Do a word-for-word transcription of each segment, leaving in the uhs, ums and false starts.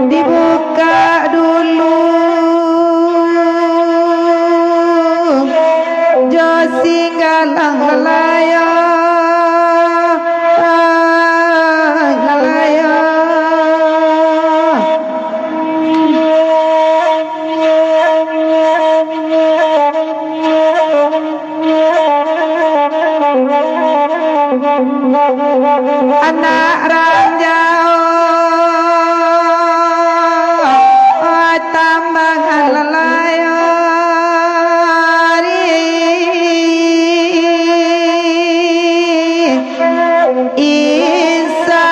Dibukak dulu jo singgalang lalayo, lalayo. Anak ranjau, tambangan lalayo, insan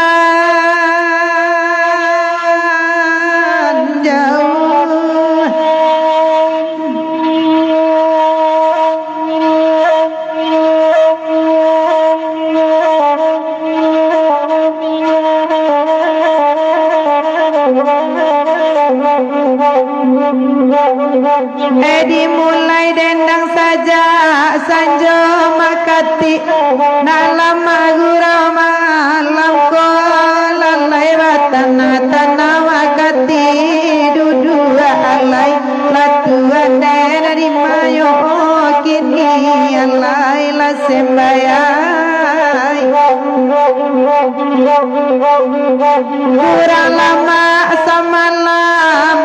jauah. Eh, dimulai dendang sajak sanjo makatik, dalam magurau malam ko, lalai batanah-tanah makatik, duduak alai lah tuan den di mayo kini alai lah sembayang. Kurang lamak samalam,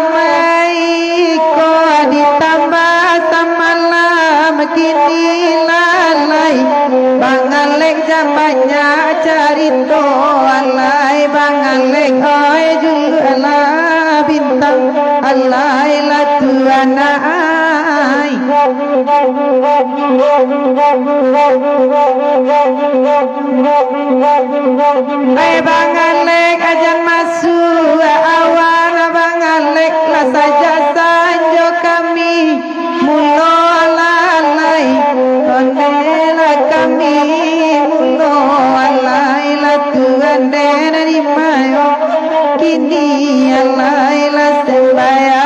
iko ditambah samalam, kini lalai Bang Alek jan banyak carito, alai Bang Alek, oi, juluak lah bintang, alai lah tuan ai. Ai, Bang Alek, ajan masuak awan, Bang Alek, lah sajak sanjo kami mulo lalai, onde lah kami mulo alai, lah tuan den di mayo kini alai lah sembayang.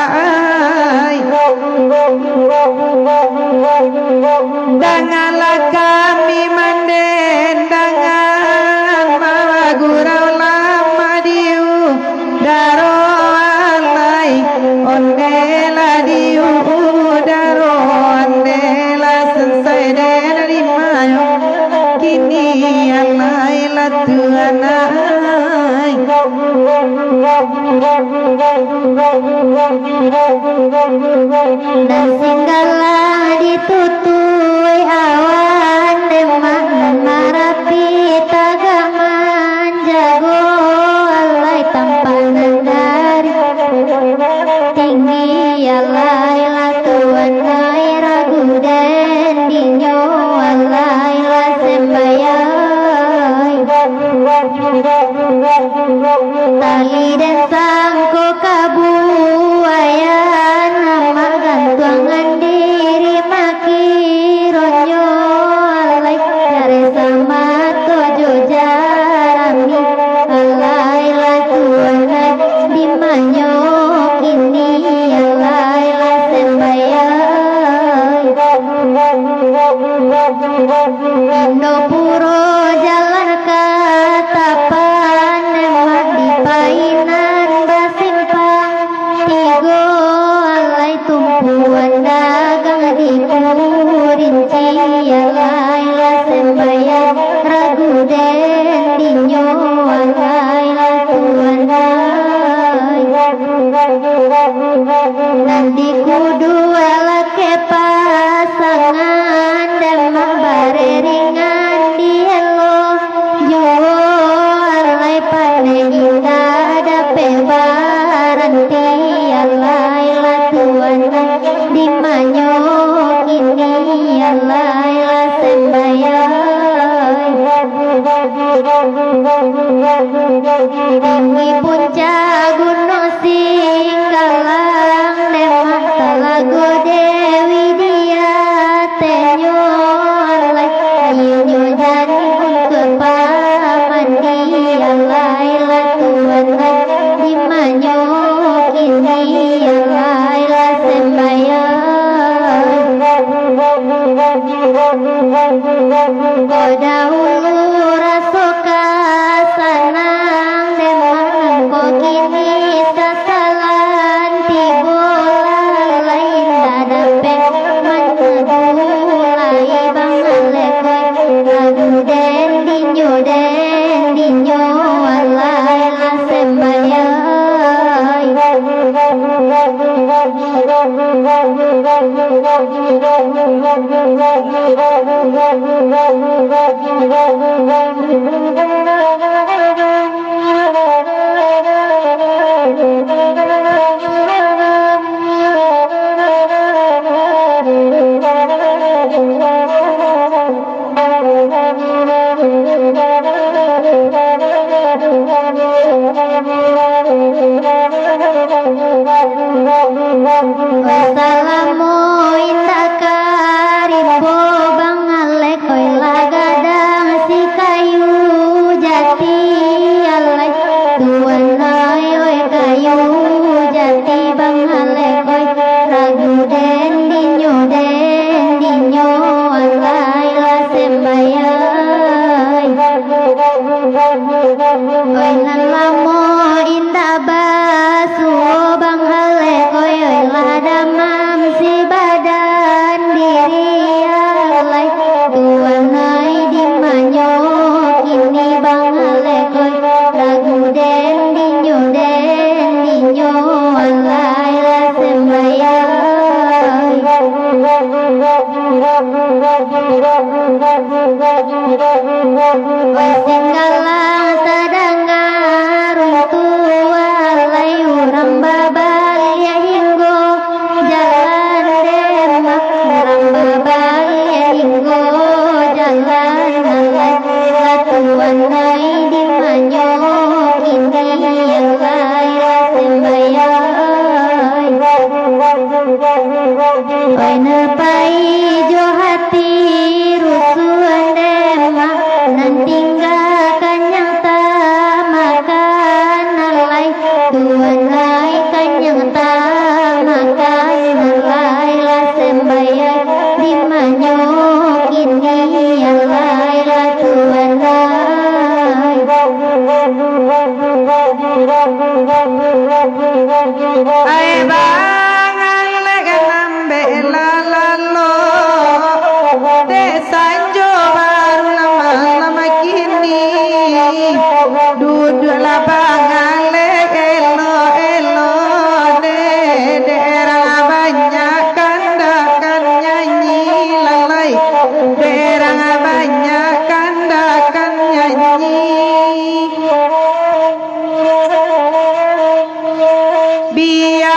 Danganlah kami mandendangan, magurau lamak di udaro alai, onde lah di udaro, onde lah sansai den di mayo kini alai lah tuan ai. Nan singgalang ditutuik awan, demak nan marapi tagak manjago, alai tampak nan dari tinggi, alai lah tuan ai ragu den dinyo, alai lah sembayang. Tali den sangko kabuayan, amak gantuangan diri makironyo, alai jareh samato jo jarami, alai lah tuan ai di mayo kini, alai lah sembayang. Indo puro jalan ka Tapan, demak di painan Oi, salamo indak ka ribo, Bang Alek, oi, lah gadang si kayu jati, alai. Tuan ai, oi, kayu jati, Bang Alek, oi, ragu den dinyo, den dinyo, alai, lah sembayang. Oi, nan lamo indak basuo, Bang Alek, oi, oi, lah damam si badan diri, alai. Tuan ai, di manyo kini, Bang Alek, oi, ragu den dinyo, den dinyo, alai, lah sembayang. Oi, singgalah tadanga runtuah, alai, urang babaliak hinggo jalan Demak, urang babaliak hinggo jalan, alai. Lah tuan ai, di manyo kini, alai, lah sembayang. Oi, nan pai jo hati rusuah Demak, nan tingga kanyang tamakan, alai. Tuan ai, kanyang tamakan, alai, lah sembayang. Di manyo kini, alai, lah tuan ai. Ai, Bang Alek, ambeklah lalo, dek sanjo baru lah malam kini. Duduaklah Bang Alek elok-elok, dek, dek urang banyak kandakan nyanyi, lalai. Dek urang banyak kandakan nyanyi. Bia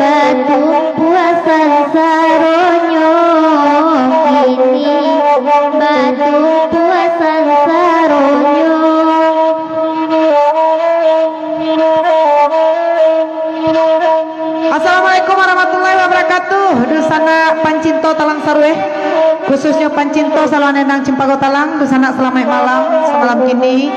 Batumpuasan saronyo kini, batumpuasan saronyo. Assalamualaikum warahmatullahi wabarakatuh. Dunsanak pancinto Talang Sarueh, khususnyo pancinto Saluang Dendang Cimpago Talang, dunsanak salamaik malam, samalam kini.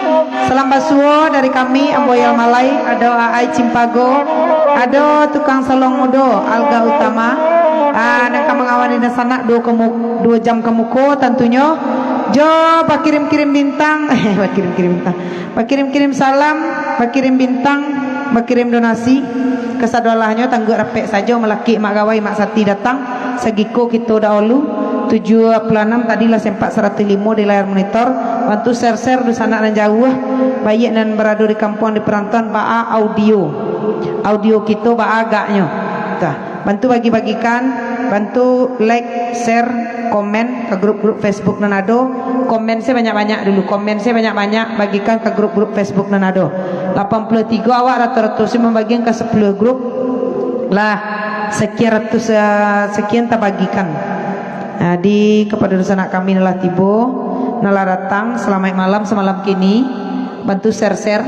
Salam basuo dari kami, ambo Yal Malai, ado Aai Cimpago, ado tukang salong mudo, Alga Utama, ah, nan ka mangawani dunsanak duo ka mu-, duo jam ka muko, tantunyo jo bakirim-kirim bintang, eh, bakirim-kirim bintang, bakirim-kirim salam, bakirim bintang, bakirim donasi. Kasadoalahnyo tangguak rapek sajo, malakik Mak Gawai, Mak Sati datang, sagiko kito dahulu, tujuah puluah anam tadi lah sempat saratuih limo di layar monitor. Bantu share-share dunsanak nan jauah, baiak nan barado di kampuang, di parantauan, baa audio. Audio kito baa agaknyo. Tah, bantu bagi-bagikan, bantu like, share, komen ka grup-grup Facebook nan ado. Komen se banyak-banyak dulu, komen se banyak-banyak, bagikan ka grup-grup Facebook nan ado. Lapan puluah tigo awak rato-rato se mambagian ka sapuluah grup. Lah, sakian ratus, eh, sakian tabagikan. Jadi, kapado dunsanak kami nan lah tibo, nan lah datang, salamaik malam samalam kini. Bantu share-share,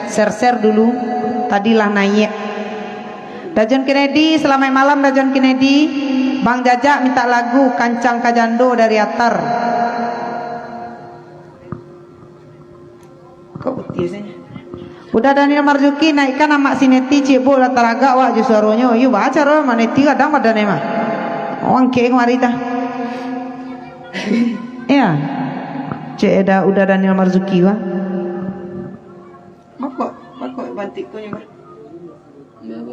share-share dulu. Tadi lah naiak. Dajon Kennedy, salamaik malam Dajon Kennedy. Bang Jajak mintak lagu Kancang Ka Jando dari Atar. Kok putiah sajo. Uda Daniel Marzuki, naikkan Amak Sineti, Cik Bu, lah taragak awak jo suaronyo. Iyo, baa caro Mak Neti gadang badan e mah. Wangkek kamari tah. Iyo. Cek Eda, Uda Daniel Marzuki, wah. Mako, mako bantik tu nyo. Nah,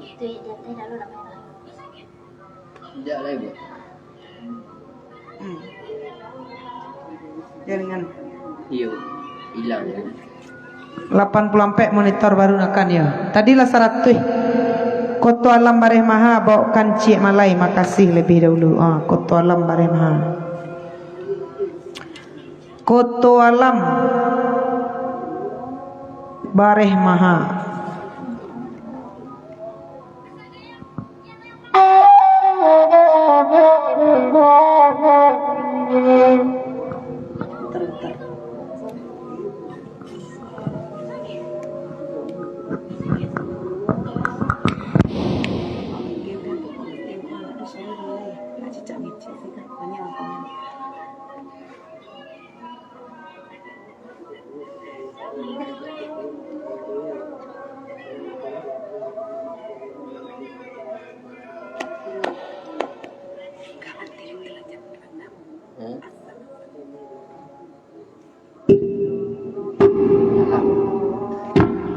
itu yang jatuh lalu lah. Indak lai, Bu. Hmm. Jaringan. Iyo, ilang. Lapan puluah ampek monitor baru nakan, yo. Tadi lah saratuih. Koto Alam Bareh Maha, baokan Ciek Malai, makasih lebih dahulu. Ah, Koto Alam Bareh Maha. Koto Alam Bareh Maha.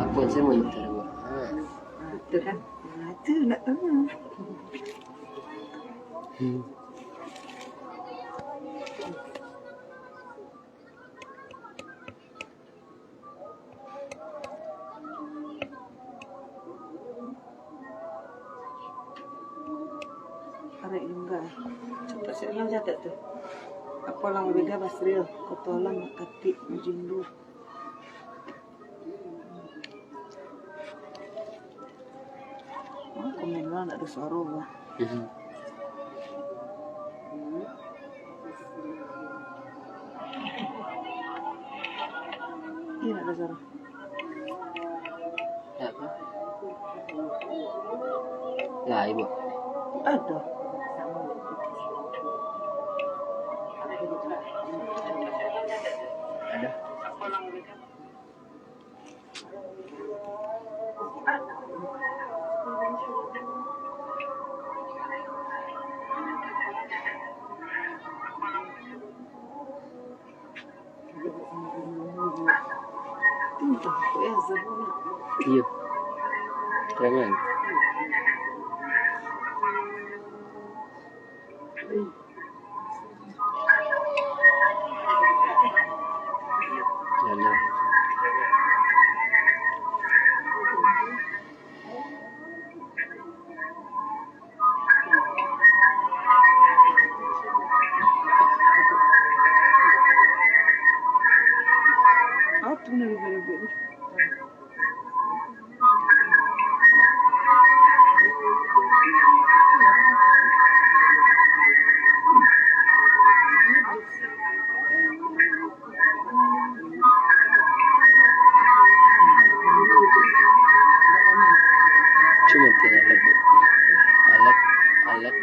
Apa yang saya monitor, Bu? Ha. Ah, tu kan. Ah, tu nak tahu. Hmm. Arek Lungga. Catat siap lah, catat tu. Apo lah mabega Basril, Koto Alam, Atik, Majindu. Oh, komen lah, ndak ada suara lah. Mhm. Iya, ndak ada suara. Apa? Lah, ibu. Ada. Ada. Iyo. Kerengan. Alek, Alek, Alek.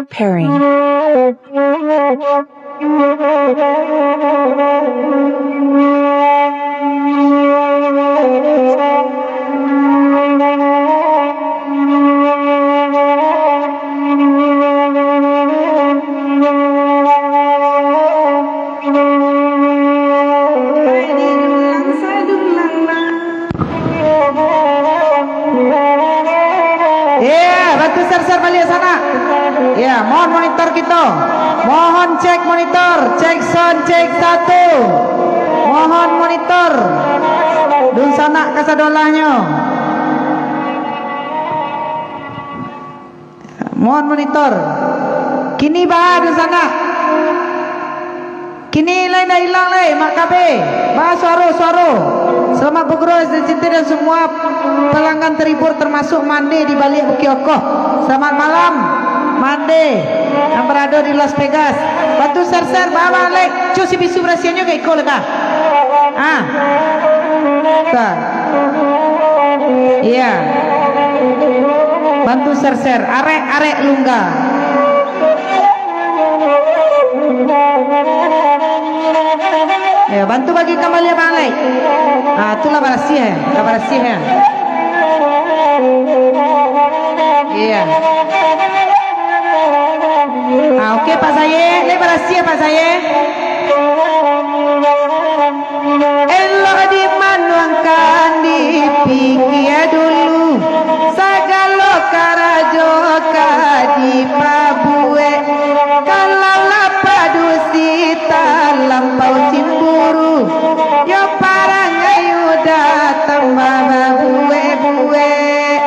Pairing. Iya, bantu share-share baliak sanak. Iya, mohon monitor kito. Mohon cek monitor, cek sound, cek satu. Mohon monitor. Dunsanak kasadolahnyo. Mohon monitor. Kini baa dunsanak. Kini lai ndak ilang lai, Mak Kabe. Baa suaro-suaro. Selamat bergurau S D C T dan semua pelanggan terhibur, termasuk Mande di baliak Bukik Okoh. Selamat malam, Mande yang berada di Las Vegas. Bantu share-share, baa, baa, like. Cu si bisu barasiahnyo ka iko lai ka. Iya. Bantu share-share. Arek-arek Lungga. Ya, bantu bagikan baliak, Bang Alek. Ah, tu lah barasiah, ya. Lah barasiah, ya. Iya. Ah, oke, Pak Saye. Lai barasiah, Pak Saye. Elok dimanuangkan, dipikia dulu, sagalo karajo ka dipabuek. Kalau lah padusi talampau cimburu, yo parangai udah tambah babuek-buek.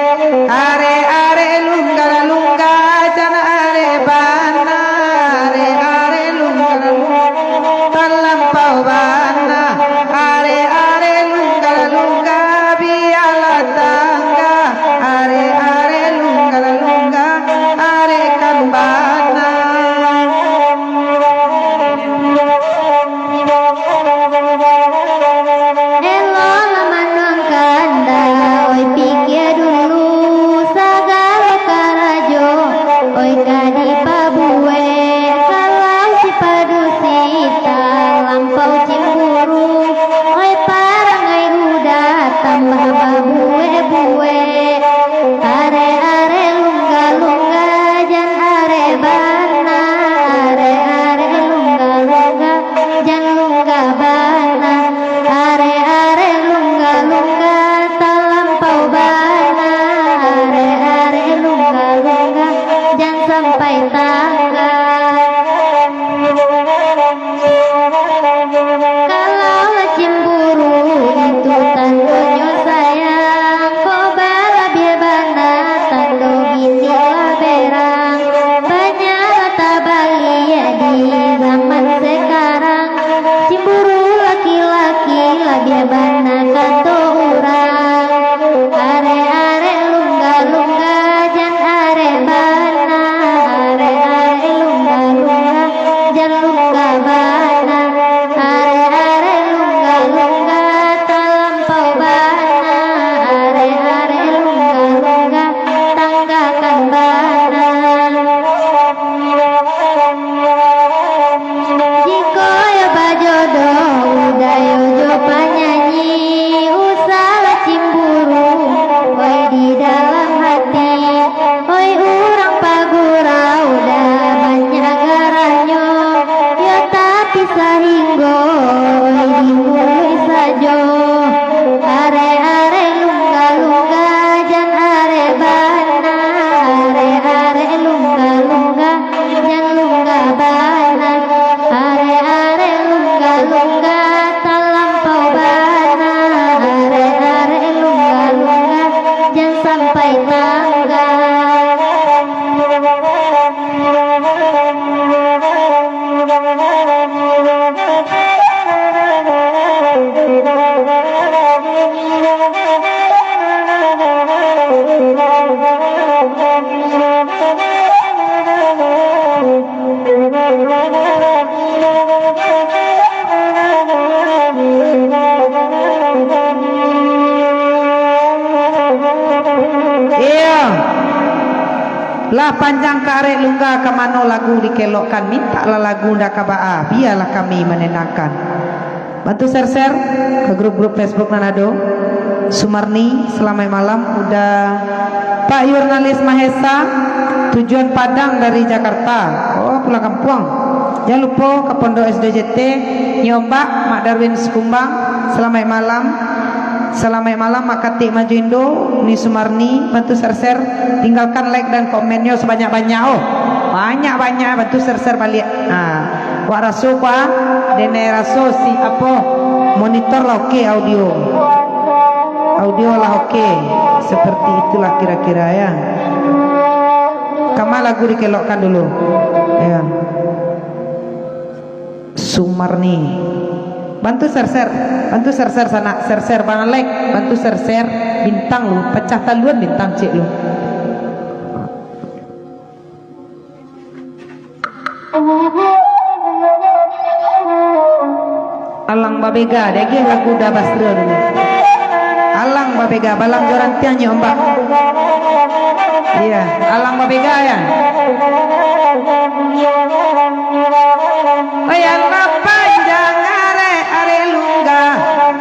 Arek-arek Lungga-Lungga, jan arek bana, arek-arek Lungga-Lungga. Talampau bana, arek-arek Lungga-Lungga, bialah tangga, arek-arek Lungga-Lungga, arek kan bana. Eloklah manuangkan dah, oi, pikia dulu, sagalo karajo, oi, ka dipabuek. Kalau si padusi talampau cimburu, oi, parangai udah tambah babuek-buek. Arek-arek Lungga-Lungga, jan arek bana, arek-arek Lungga-Lungga, jan lungga bana. Arek-arek Lungga-Lungga, talampau bana, arek-arek Lungga-Lungga, jan sampai tangga. Kalau lah cimburu, itu tandonyo sayang. Kok balabiah bana, tando bini lah berang. Banyak lah tabaliak di zaman sekarang. Cimburu laki-laki labiah bana kato urang. Arek-arek Lungga-Lungga, jan arek bana. Arek-arek Lungga-Lungga, jan lungga bana. Arek-arek Lungga-Lungga, talampau bana. Arek-arek Lungga-Lungga, tanggakan bana. Jikok yo bajodoh, udah yo jo panyanyi, usahlah cimburu, oi, di dalam hati. Oi, urang pagurau dah banyak garahnyo, yo tapi sahinggo, oi, di muluik sajo. Arek-arek Lungga-Lungga, jan arek bana, arek-arek Lungga-Lungga, jan lungga bana. Arek-arek Lungga-Lungga, talampau bana. Arek-arek Lungga-Lungga, jan sampai tangga. Iyo. Lah panjang ka arek Lungga, ka mano lagu dikelokkan, mintaklah lagu ndak ka baa, bialah kami manenangkan. Bantu share-share ka grup-grup Facebook nan ado. Sumarni, salamaik malam. Udah Pak Jurnalis Mahesa, tujuan Padang dari Jakarta. Oh, pulang kampuang. Jan lupo ka Pondok S D J T, Nyi Ombak, Mak Darwin Sikumbang. Salamaik malam. Salamaik malam, Mak Katik Majo Indo, Ni Sumarni. Bantu share-share. Tinggalkan like dan komennyo sabanyak-banyak, oh. Banyak-banyak, bantu share-share baliak. Nah, wak raso ko, ah, denai raso si, apo, monitor lah oke audio. Audio lah oke. Seperti itulah kira-kira, ya. Kama lagu dikelokkan dulu. Ya. Sumarni. Bantu share-share. Bantu share-share sanak. Share-share Bang Alek. Bantu share-share. Bintang lu. Pacah taluan bintang cek lu. Alang babega, daging lagu dah basra dulu. Alang babega, balam jo rantiang nyo, Mbak. Iya, alang babega, ya. Oi, alah panjang arek, arek lungga.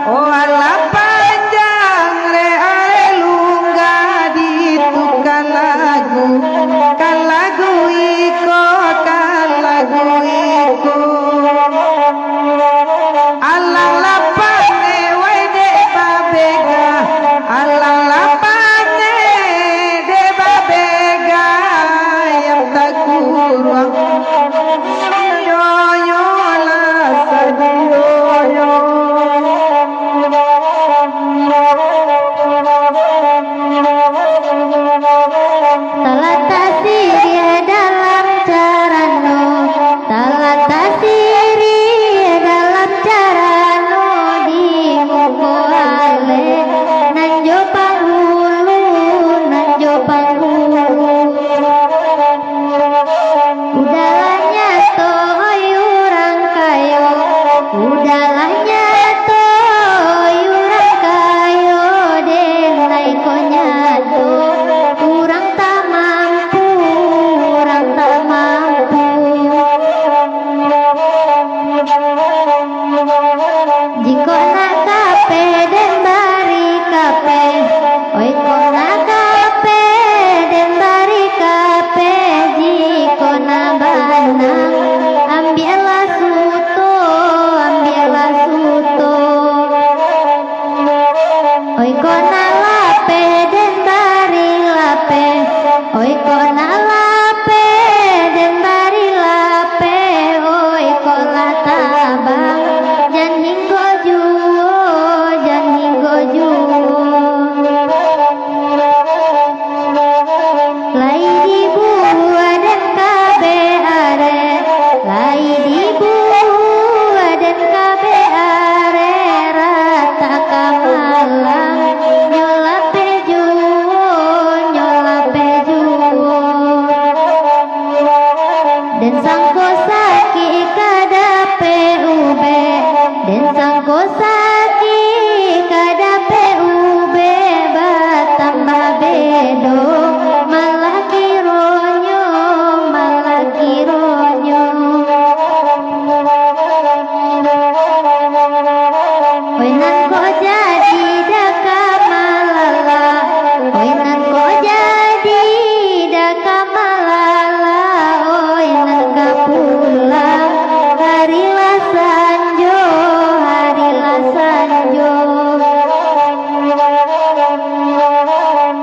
Oh, alah panjang arek, arek lungga, ditukar lagu. Ka lagu iko, ka lagu iko. Alang lapeh ne wai dek babega, alang lapeh ne dek babega, yang takuruang nyo, nyo lah sadionyo. Talatak siriah dalam carano, talatak siriah dalam carano, di muko alek, nan jo panghulu, nan jo panghulu. Udahlah nyato, oi urang kayo, udahlah nyato, oi urang kayo, den lai ko nyato, urang tak mampu, urang tak mampu. Jikok nak kapeh, den bari kapeh. Oi, kok nak kapeh, den bari kapeh. Jikok nak banang, ambiaklah suto, ambiaklah suto. Oi, kok nak lapeh, den bari lapeh. Oi, kok nak lapeh, den bari lapeh. Oi, kok lah tabang, jan hinggo juo, jan hinggo juo. Lai dibuwek den kabeh arek, lai dibuwek den kabeh arek, ratak ka malang, nyo lapeh juo, nyo lapeh juo. Den sangko sakik ka dapek ubek, den sangko sakik ka dapek ubek, batambah bedo, malah kironyo, malah kironyo. Oi, nan kok jadi dah ka malala, oi, nan kok jadi dah ka malala, oi, nan ka pulang, hari lah sanjo, hari lah sanjo.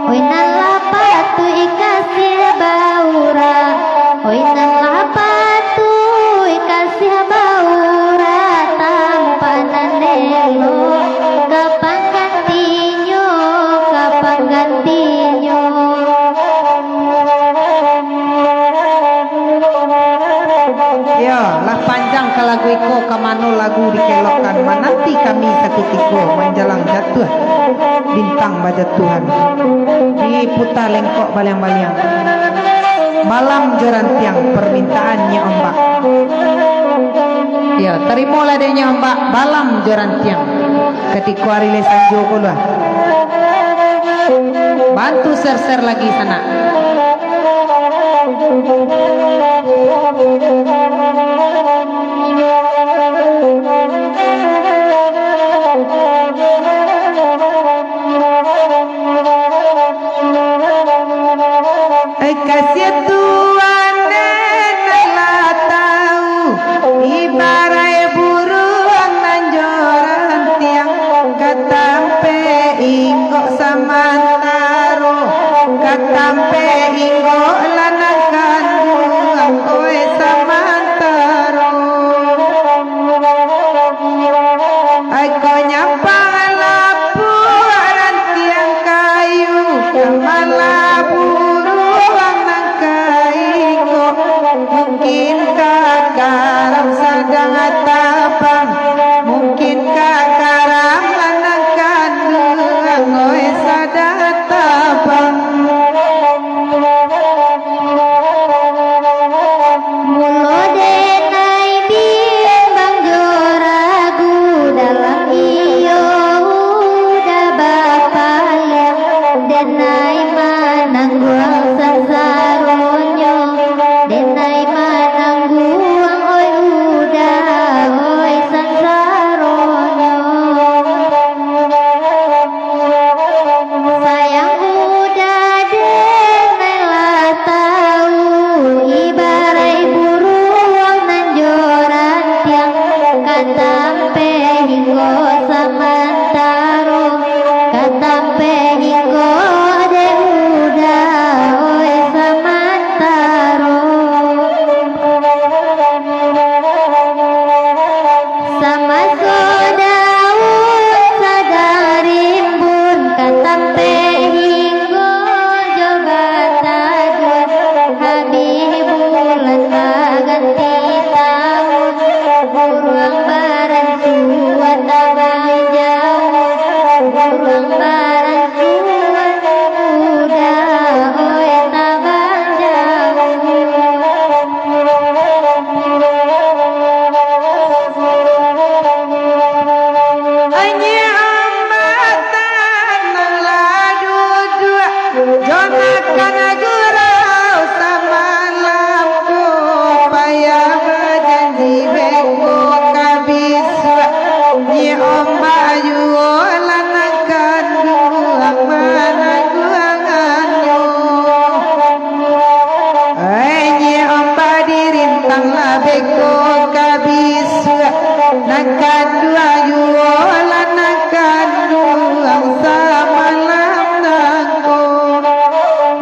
Oi, nan lah patuik kasiah baurang, oi, nan lah patuik kasiah baurang, tampak nan elok ka panggantinyo, ka panggantinyo. Iyo, lah panjang ka lagu iko, ka mano lagu dikelokkan, mananti kami sakutiko manjalang jatuah bintang bajatuahan. Diputa lengkok baliang-baliang. Balam jo rantiang, permintaan Nyiak Ombak. Iyo, tarimolah dek Nyiak Ombak, balam jo rantiang. Katiko ari lai sanjo ko lah. Bantu share-share lagi sanak. Ai, kasiah Tuhan nan lah tau, ibaraik buruang nan jo rantiang, ka tampek ingok samantaro, ka tampek ingok lah nan kanduang, oi, samantaro. Ai, ko nyampang lapuak rantiang kayu, ka malah buruang nan ka ingok. Mungkin ka karam sadang tabang, mungkin ka karam nan kanduang, oi, sadang tabang.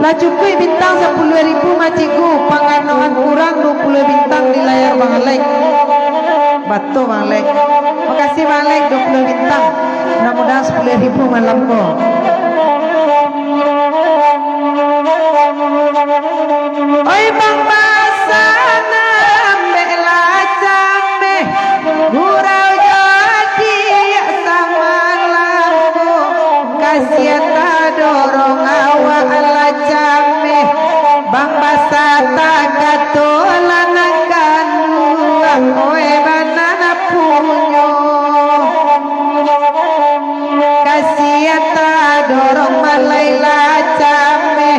Lah cukuik bintang sapuluah ribu, Mak Cikgu, panganoan kurang duo puluah bintang di layar Bang Alek. Batua, Bang Alek. Makasih, Bang Alek, duo puluah bintang. Mudah-mudahan sapuluah ribu malam ko. Oi, Bang Basa, nambek lah cameh, gurau jo adiak samalam ko. Kasian tadorong awak lah cameh, Bang Basa takato lah nan kanduang, oi, bana punyo. Kasian tadorong malai lah cameh,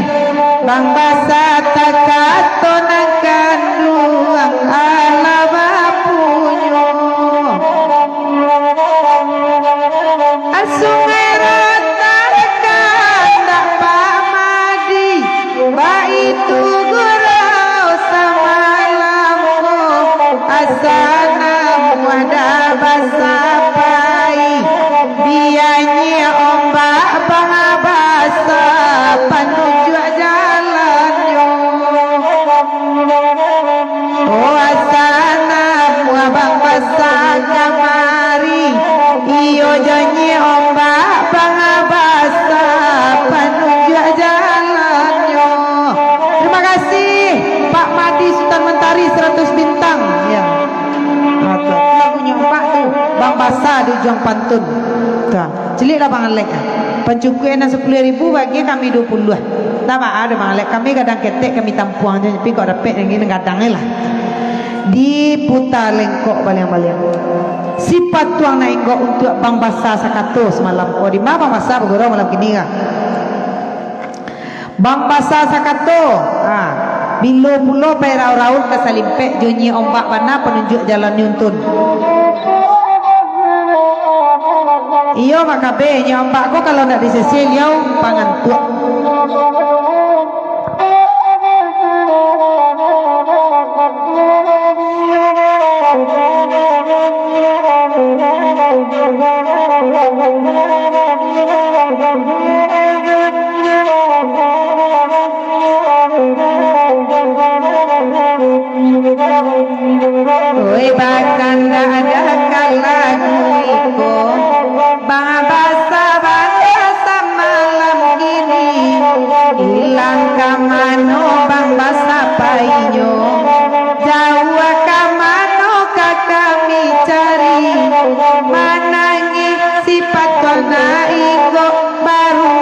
Bang Basa takato nan kanduang, alah bapunyo. Sungai Rotan kandak pamadi, baitu gurau samalam ko, asa namuah dah basapai, dianyia ombak Bang Basa panunjuak jalannyo. Oh, asa namuah Bang Basa kamari, iyo janyi ombak Bang Basa panunjuak jalannyo. Terima kasih, Pak Madi Sutan Mentari seratus bintang. Ya. Ah, tu. Lagunyo ombak tu, Bang Basa di ujuang pantun. Tu. Caliaklah Bang Alek, ah. Pancukuik nan sapuluah ribu, bagi kami duo puluah. Ndak baa doh Bang Alek, kami gadang ketek, kami tampuang se, tapi kok dapek nan gadang se lah. Diputa lengkok baliang-baliang. Sipatuang nan inggok untuak Bang Basa sakato samalam. Oh, di ma Bang Basa bagurau malam kini kah? Bang Basa sakato, ha, bilo pulo pai raun-raun ka salimpek, jo nyiak ombak bana panunjuak jalan nyuntun. Iyo, makabe, nyiak ombak ko kalau ndak disese liau pangantuak. Oi, bakanda ada kalagu iko, Bang Basa bana samalam kini. Ilang ka mano Bang Basa painyo? Jauah ka mano ka kami cari? Manangih sipatuang nan inggok baru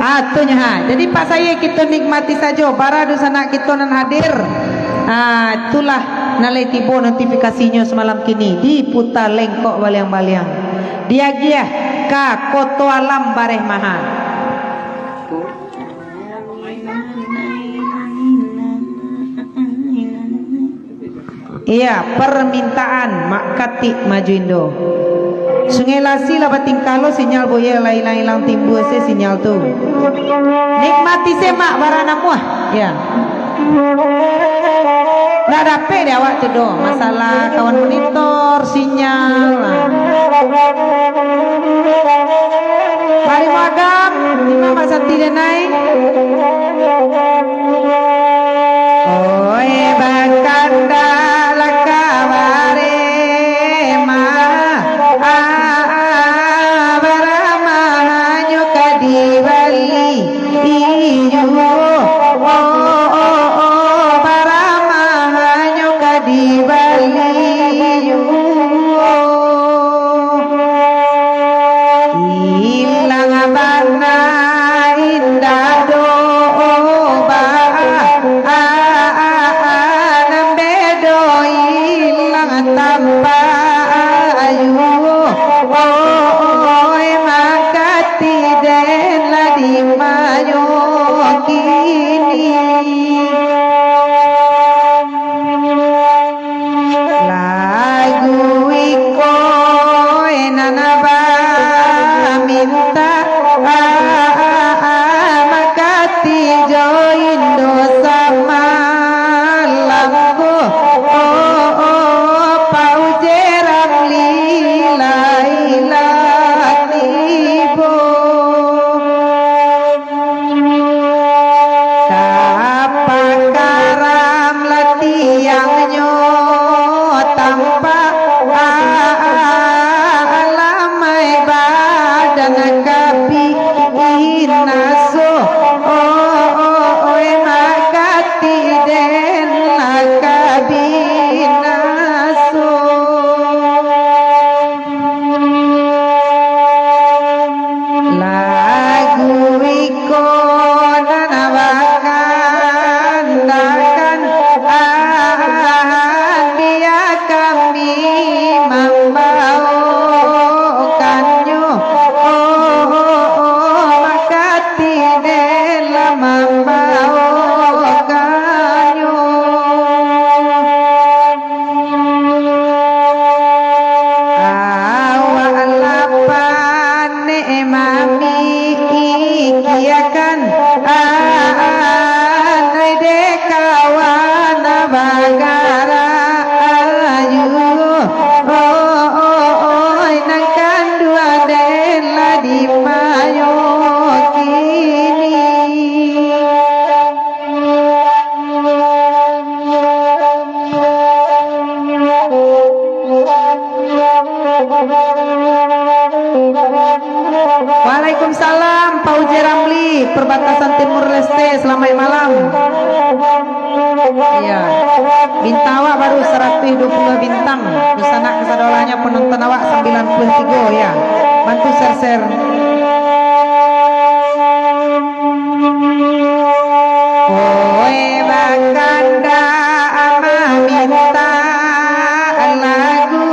Ah, tu nyo, ha. Jadi, Pak Saye, kito nikmati sajo bara dunsanak kito nan hadir. Ah, itulah nan lai tibo notifikasinyo samalam kini. Diputa lengkok baliang-baliang. Diagiah ka Koto Alam Bareh Maha. Iya, permintaan Mak Katik Majuindo. Sungai Lasi lah batingkah lo sinyal, buya lah ilang-ilang timbua se sinyal tu. Nikmati se, Mak, bara namuah. Ya. Ndak dapek di awak tu doh, masalah kawan monitor, sinyal lah. Mari magam, Imam Mak Sati Denai. Oe, bakandak lah ka bareh maha, ah, ah, ah, bara mahanyo ka dibali juo. Oh, oh, oh, bara mahanyo ka dibali juo. Ilang bana indak doh baa, nan bedo ilang tampak juo. Oe, Mak Katik den lah di ma nyo kini. Lagu iko nan bamintak, ah, ah, ah, Mak Katik jo Indo samalam ko. Oh, oh, oh, Pak Uje Ramli lai lah tibo. Kapakaram lah tiangnyo tampak, ah, ah, ah, alamai badan ka binaso. Oh, oh, oh, Mak Katik den lah ka binaso. Lagu iko nan bakandakan, ah, bia kami mambaokannyo. Oh, oh, oh, Mak Katik den lah mambaokannyo. Awak lah panek mamikiakan, anai dek kawan bagarak aju. Oh, oh, oh, nan kanduang den lah di ma nyo kini. Waalaikumsalam, Pak Uje Ramli, perbatasan Timur Leste, selamat malam. Iya. Bintang awak baru saratuih duo puluah bintang. Dunsanak kasadolahnyo, penonton awak sambilan puluah tigo, ya. Bantu share-share. Oe bakandak mamintak lagu,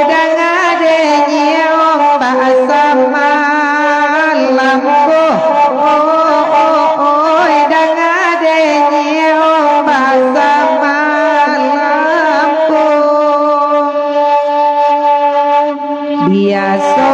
danga denyi ombak samalam ko. Oe danga denyi ombak samalam ko. Biaso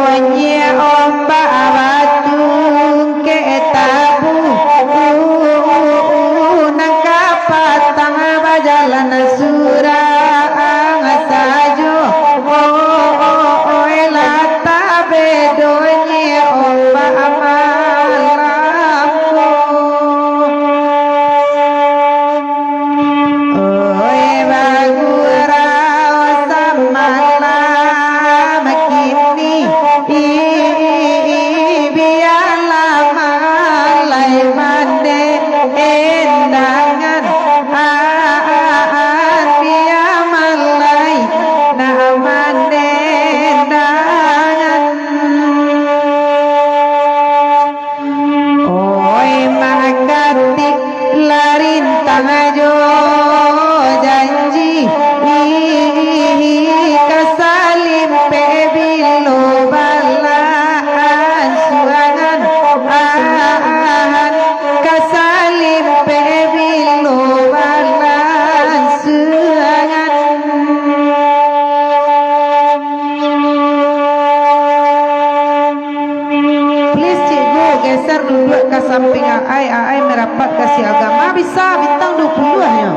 Geser duduak ka sampiang aai, aai marapat ka si agama, bisa bintang duo puluah nyo.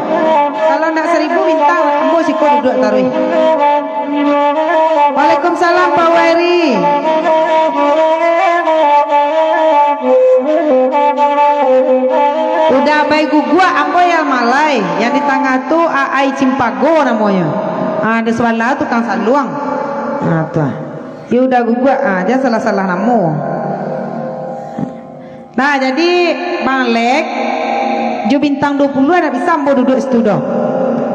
Kalau ndak saribu bintang, ambo siko duduak taruih. Waalaikumsalam, Pak Wairi. Udah baik guguak ambo yang malai, yang di tangah tu aai cimpago namonyo. Ah, di sabalah tukang saluang. Ah, tu. Iyo udah guguak, ah, jan salah-salah namo. Nah, jadi Bang Alek, jo bintang duo puluah ndak bisa ambo duduak situ doh.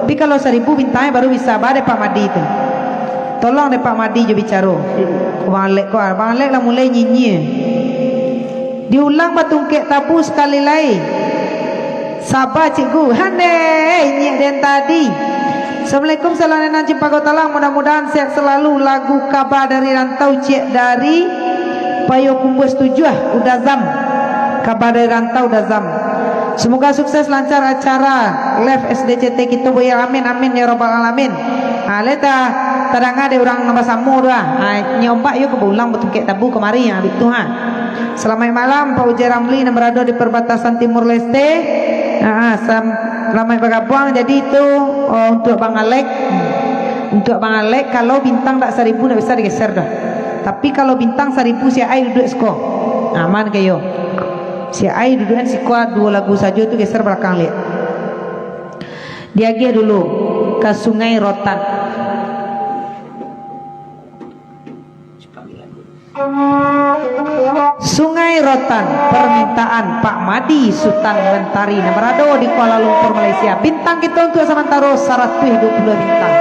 Tapi kalau saribu bintang baru bisa, ba dek Pak Madi tu. Tolong dek Pak Madi jo bicaro. Ko Bang Alek ko, ah, Bang Alek lah mulai nyinyia. Diulang batungkek tabu sakali lai. Saba, Cikgu. Handeh, inyiak den tadi. Assalamualaikum, salam nan cimpago talang. Mudah-mudahan sehat selalu. Lagu Kaba dari Rantau, ciek dari Payokumbuah Tujuah, Udazam. Kaba dari Rantau, Udazam. Semoga sukses, lancar acara live S D C T kito, Buya. Amin, amin, ya rabbal alamin. Ah, leta tadanga dek urang nan basamo tu, ah. Ah, nyo ombak yo ka baulang batungkek tabu kamari, ah, abih tu, ha. Salamaik malam, Pak Ujai Ramli nan barado di perbatasan Timur Leste. Ah, ah, sam-, salamaik bagabuang. Jadi itu, oh, untuk Bang Alek. Untuk Bang Alek, kalau bintang dak saribu, dak bisa digeser dah. Tapi kalau bintang saribu, si aai duduak siko. Aman ka yo? Si aai duduakan siko, duo lagu sajo tu, geser balakang liak. Diagiah dulu ka Sungai Rotan. Sungai Rotan, permintaan Pak Madi Sutan Mentari, nan barado di Kuala Lumpur, Malaysia. Bintang kito untuk samantaro saratuih duo puluah bintang.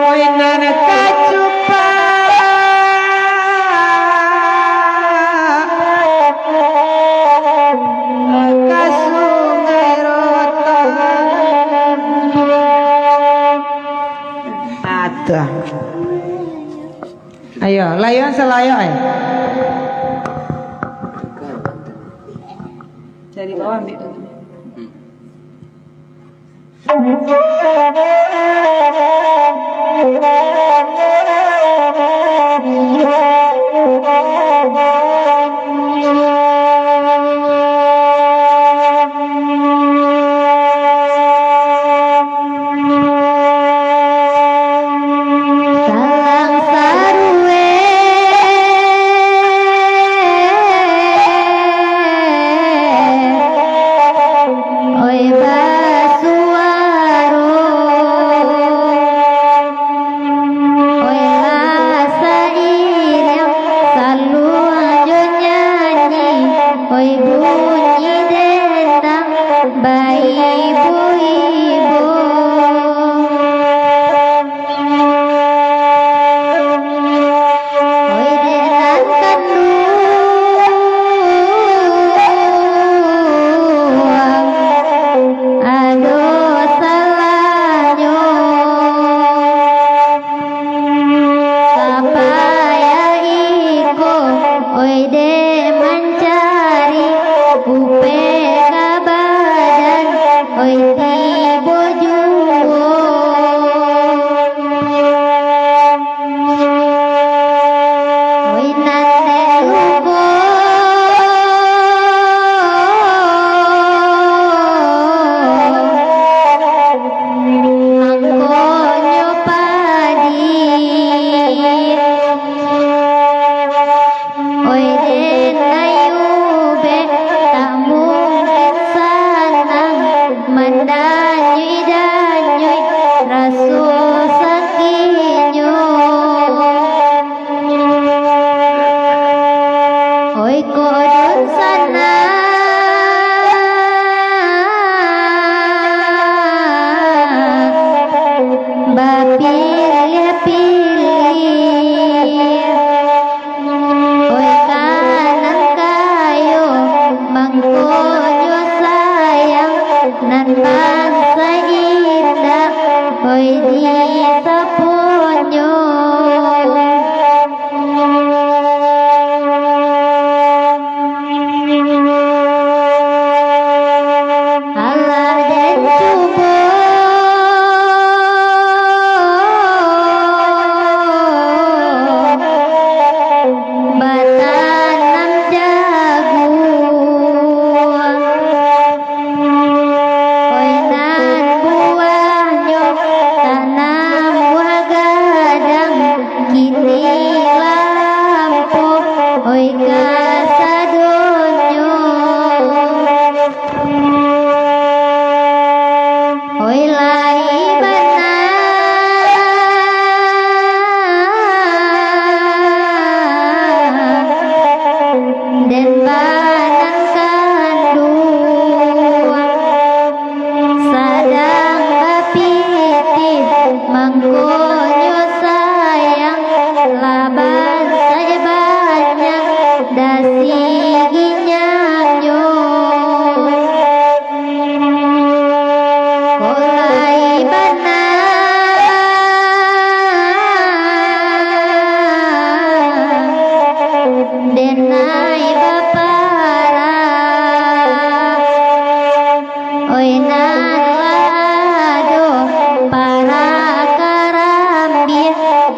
Oi nan kacupa ka Sungai Rotan. Atuh. Ayo, layuan salayok, eh. Dari bawah ambil dulu. Talang sarueh, oi basuaro, oi asa iriang, saluang jo nyanyi, oi bunyi dendang baibo-ibo. Oi dek nan kanduang, ado salahnyo. Sapayah iko, oi dek mancari, upek ka badan, oi tibo juo. Oi nan dek luko, mangkonyo padi. Oi den nan ubek, tak mungkin sanang, mandanyuik-danyuik raso sakiknyo. Oi ko dunsanak, bapiliah-piliah. Oi ka nan kayo, mangkonyo sayang, nan bansa indak, oi disaponyo. Alah den cubo.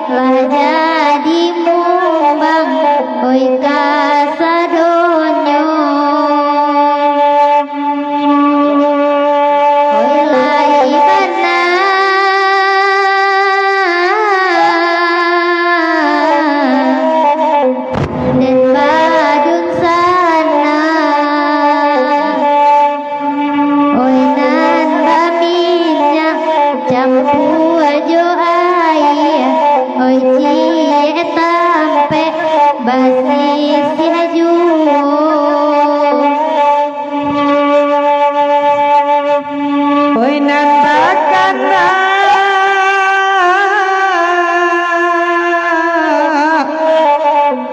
Lah jadi mumbang, oi, kasadonyo. Oi, lai bana den badunsanak. Oi, nan baminyak campua jo aia, oi, ciek tampek basisiah juo. Oi, nan bakanak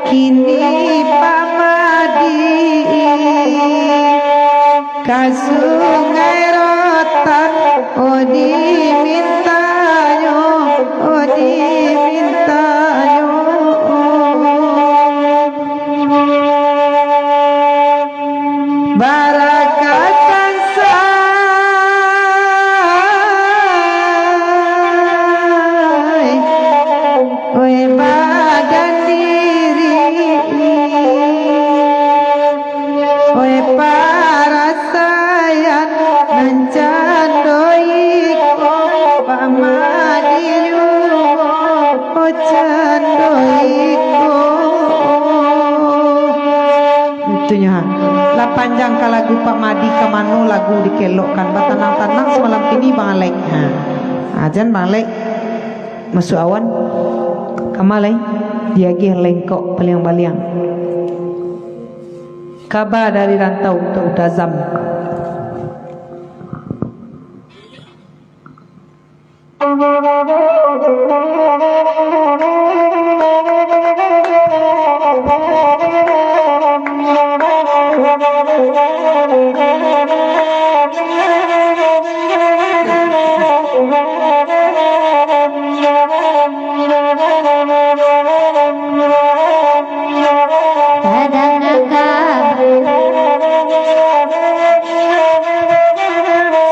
kini pamadi. Ka Sungai Rotan, oh, dimintanyo, oh, dimintanyo. Barakakan sai, oi, badan diri. Oi, parasaian nan cando iko, pamadi juo cando iko. Itunyo ha. Lah panjang ka lagu Pak Madi, ka mano lagu dikelokkan. Batanang-tanang samalam kini, Bang Alek. Ha. Ajan Bang Alek masuak awan. Kama lai? Diagiah lengkok paliang-paliang. Kaba dari rantau untuak Uda Zam.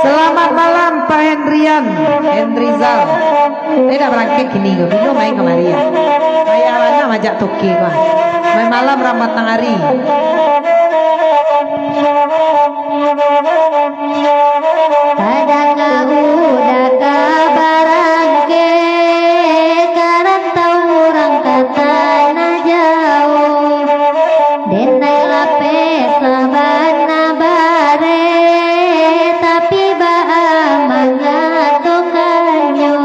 Selamat malam, Pak Hendrian, Hendrizal. Eh, dah barangkek kini ko, bilo main kamari ya. Payah bana majak toke ko. Main malam ramatang hari. Padang Uda ka barangkek, ka rantau urang ka tanah jauah. Denai lapeh sabana bareh, tapi baa mangatokannyo.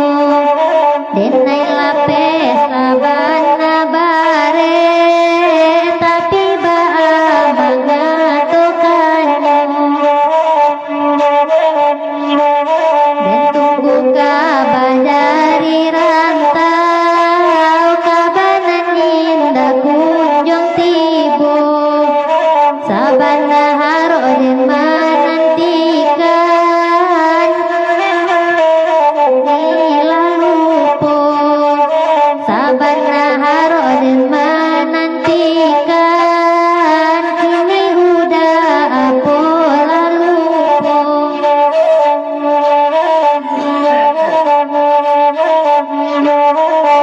Denai lapeh sabana bareh, tapi baa mangatokannyo. Den tunggu kaba dari rantau, kaba nan indak kunjuang tibo. Sabana harok den manantikan, kini lah lupo. Sabana harok den manantikan, kini Uda apo lah lupo.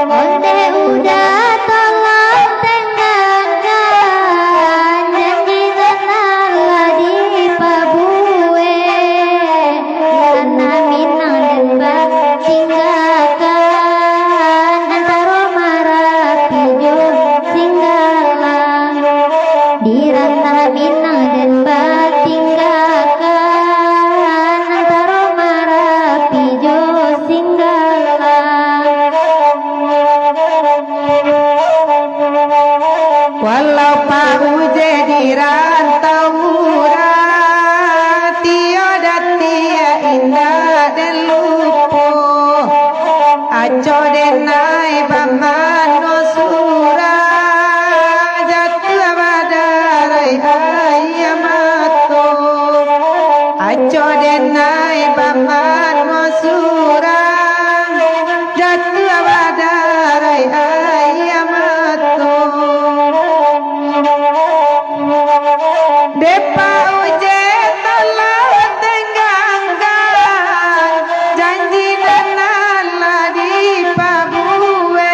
Ondeh Uda tolong tenggakan, janji nan lah dipabuek. Di ranah Minang den batinggakan, antaro Marapi jo Singgalang. Di ranah Minang den batinggakan, antaro Marapi jo Singgalang. Walau Pak Uje di rantau murah, tiok datiak indak den lupo. Aco denai bamano surang, jatuah badarai aia mato. Aco denai bamano surang, jatuah badarai aia mato. Dek Pak Uje tolong tenggakan, janji nan lah dipabuek.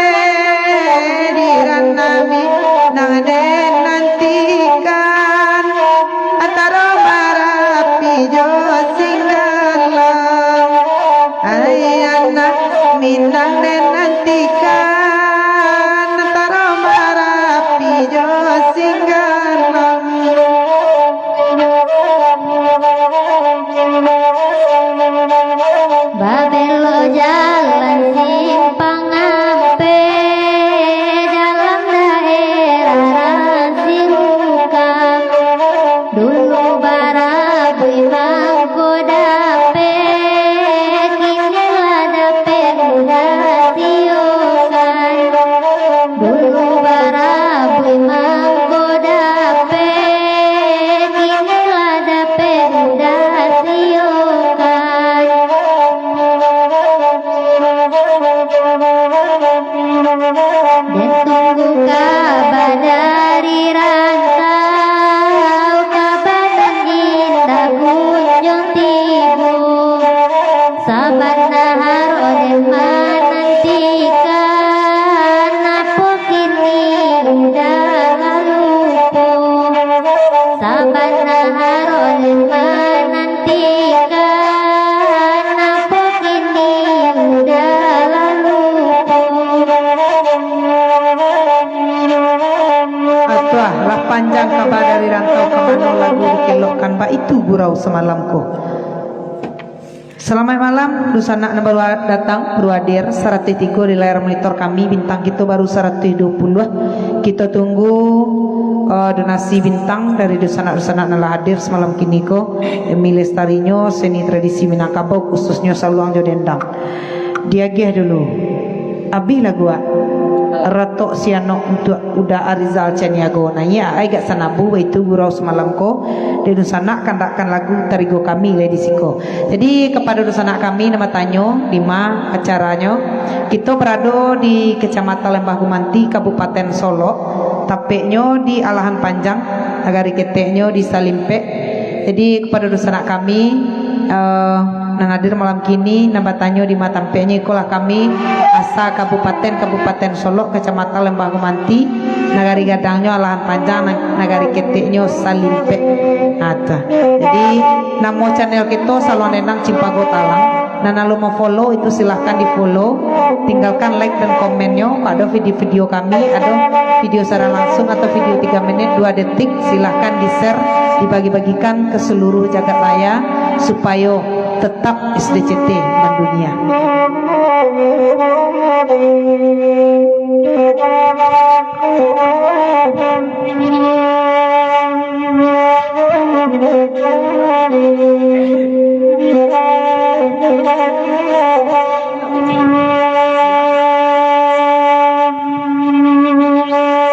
Panjang kaba dari rantau ka mano lagu dikelokkan, baitu gurau samalam ko. Salamaik malam, dunsanak nan baru datang, baru hadir, saratuih tigo di layar monitor kami, bintang kito baru saratuih duo puluah. Kito tunggu, eh, donasi bintang dari dunsanak-dunsanak nan lah hadir samalam kini ko, demi lestarinyo seni tradisi Minangkabau, khususnyo saluang jo dendang. Diagiah dulu. Abih lagu, ah. Ratok Sianok untuak Uda Arizal Caniago. Nah, iya, ai gak sanabu, baitu gurau samalam ko. Dek dunsanak kandakkan lagu tarigo kami lai di siko. Jadi, kapado dunsanak kami nan batanyo, di ma acaranyo, kito barado di Kecamatan Lembah Gumanti, Kabupaten Solok, tapeknyo di Alahan Panjang, nagari keteknyo di Salimpek. Jadi, kapado dunsanak kami, eh, nan hadir malam kini, nan batanyo di ma tampeknyo, ikolah kami, asa Kabupaten, Kabupaten Solok, Kecamatan Lembah Gumanti, nagari gadangnyo Alahan Panjang, na-, nagari keteknyo Salimpek. Nah, tu. Jadi, namo channel kito Saluang Dendang Cimpago Talang. Nan alun mo-follow itu silahkan di-follow. Tinggalkan like dan komennyo. Kok ado video-video kami, ado video siaran langsung atau video tiga menit dua detik, silahkan di-share, dibagi-bagikan ke seluruh jagat raya supayo tetap S D C T mendunia.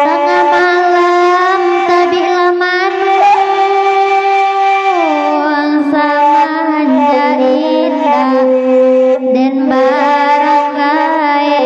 Tangah malam tabiklah manuang, samanja indak den barangkae.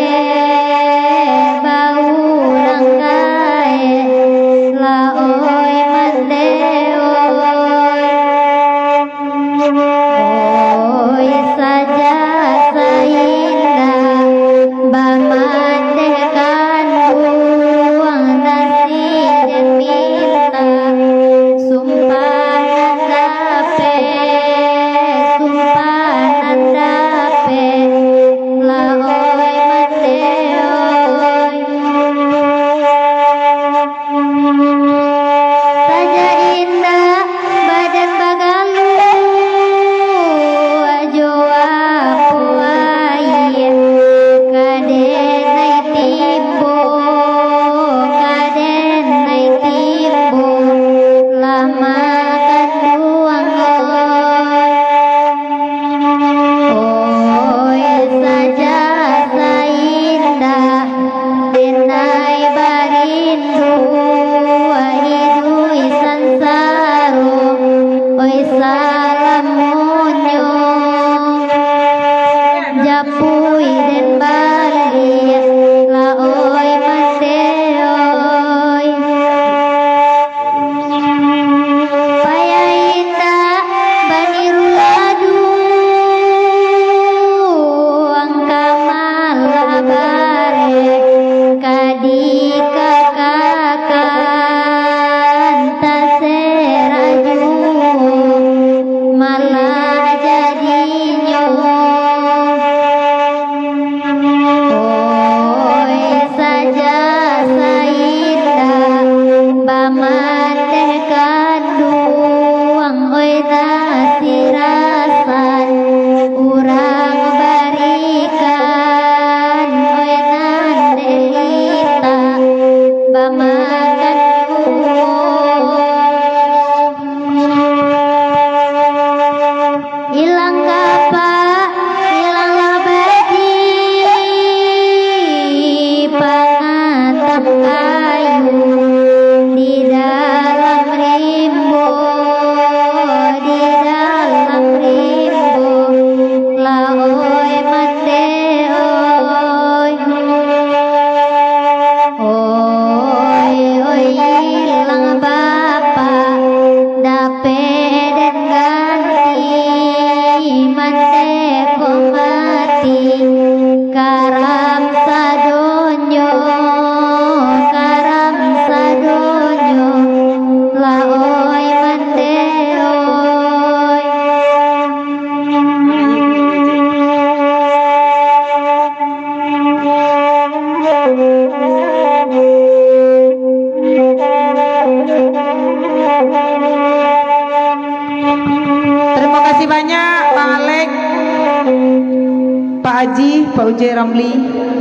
Pak Ujai Ramli,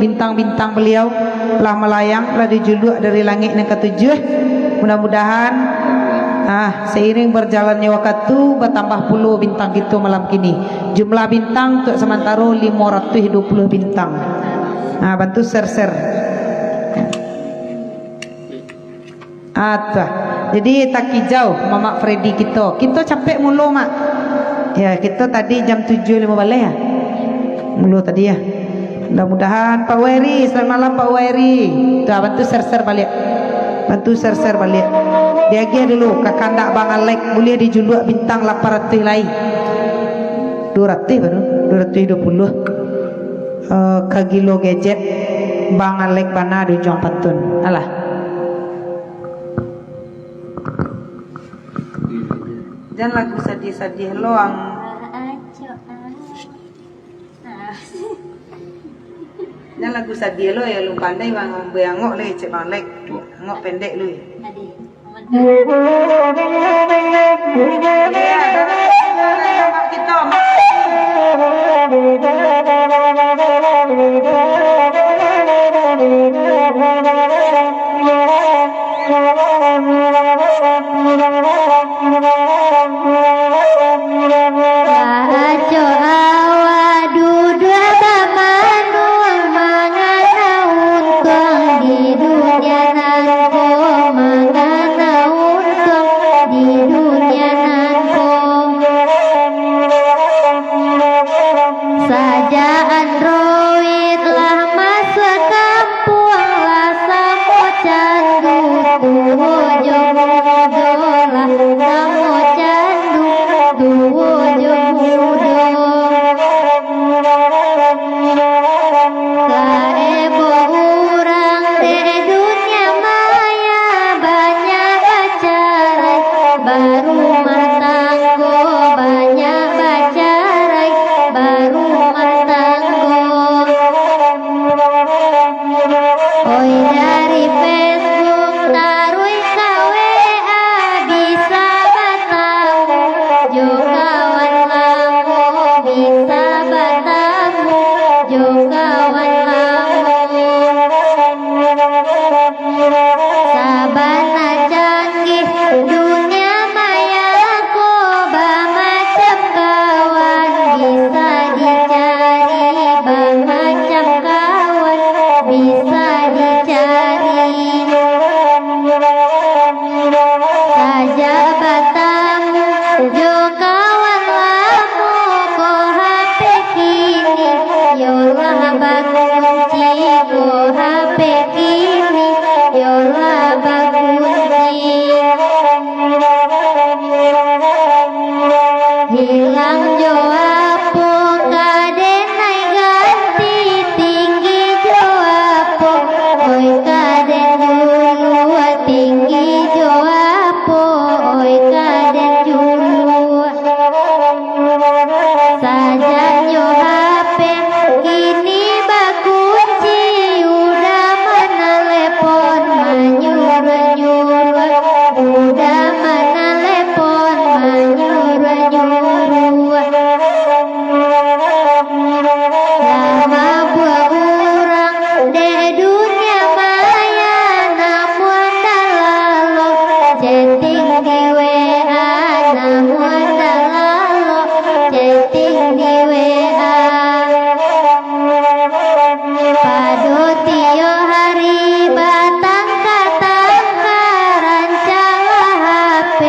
bintang-bintang beliau lah malayang, lah dijuluak dari langik nan katujuah. Mudah-mudahan, ah, seiring berjalannya waktu, batambah pulo bintang kito malam kini. Jumlah bintang untuk samantaro limo ratuih duo puluah bintang. Ah, bantu share-share. Ah, tu ah. Jadi, takijau Mamak Freddy kito. Kito capek mulo, Mak. Ya, kito tadi jam tujuah limo baleh, ya. Mulo tadi, ya. Mudah-mudahan, Pak Wairi, selamat malam, Pak Wairi. Tu ah, bantu share-share baliak. Bantu share-share baliak. Diagiah dulu, kakandak Bang Alek, buliah dijuluak bintang lapan ratuih lai. Duo ratuih baru, duo ratuih duo puluah. Eh, ka gilo gadget, Bang Alek bana di ujuang pantun. Alah. Jan lagu sadiah-sadiah lo ang. Jan lagu sadiah lo, ya, lu pandai bang, bang angok le, cek bang lek. Angok pendek lu. Lah acok awak duduak bamanuang, mangana untuang di dunia nan ko, mangana untuang di dunia nan ko. Sajak Android lah masuak kampuang, lah samo candu tuo jo mudo, lah samo candu tuo jo mudo. Lah ebo urang dek dunia maya, banyak bacarai, barumah tanggo, banyak bacarai, barumah tanggo. Oi, dari Facebook taruih ka W A, bisa batamu jo kawan lamo, bisa batamu jo kawan lamo. Sabana canggih dunia maya ko, bamacam kawan bisa dicari, bamacam kawan bisa dicari. Sajak batamu jo kawan lamo ko, H P kini yo lah bakunci ko, H P kini yo lah bakunci. Hilang jo apo, ka den ai ganti, tinggi jo apo, oi ka den juluak, tinggi jo apo, oi ka den juluak. Sajaknyo H P kini bakunci, udah manalepon manyuruah-nyuruah, udah manalepon manyuruah-nyuruah. Lah mabuak urang dek dunia maya, namuah ndak lalok chatting di W A, namuah ndak lalok chatting di W A. Pado tiok hari batangka-tangka, rancaklah H P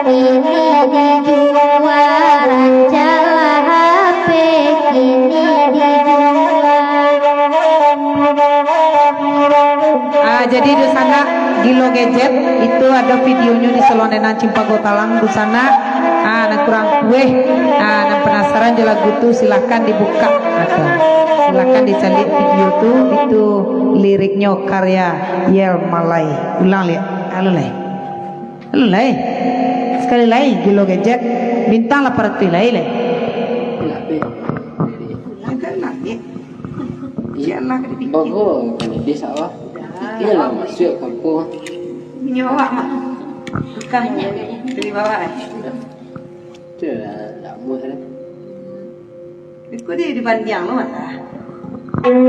kini dijual, rancaklah H P kini dijual. Ah, jadi dunsanak, Gilo Gadget, itu ado videonyo di Salon Enang Cimpago Talang, dunsanak. Ah, nan kurang pueh, ah, nan penasaran jo lagu tu, silahkan dibuka. Ah, tu. Silahkan dicaliak video tu, itu liriknyo karya Yel Malai. Ulang liak. Alun lai. Alun lai. Sakali lai, Gilo Gadget. Bintang lapan ratuih lai, lai. Agak naik. Iyalah, kan dipikir. Bagus, kan dia salah. Iyalah, masuk kampung. Punya awak mah. Bukan dari bawah, eh. Tu lah, lama dah. Iko dia dibandiang lo, mata. Sabana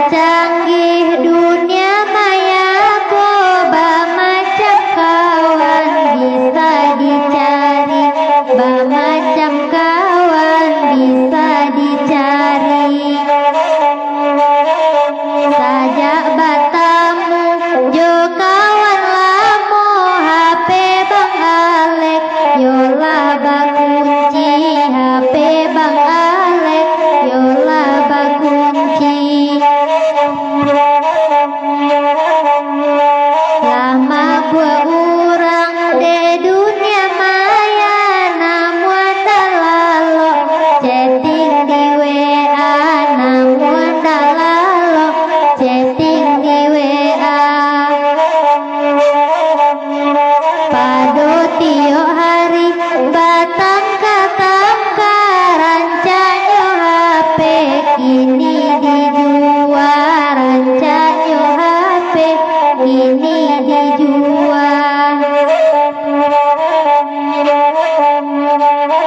canggih dunia maya ko, bamacam kawan bisa dicari, bamacam kawan bisa dicari. Sajak batamu jo kawan lamo, H P Bang Alek yo lah bakunci, H P Bang Alek yo lah bakunci. Lah mabuak urang dek dunia maya, namuah ndak lalok chatting di W A, namuah ndak lalok chatting di W A. Pado tiok hari batangka-tangka, rancaknyo H P kini dijua, rancaknyo H P kini dijua.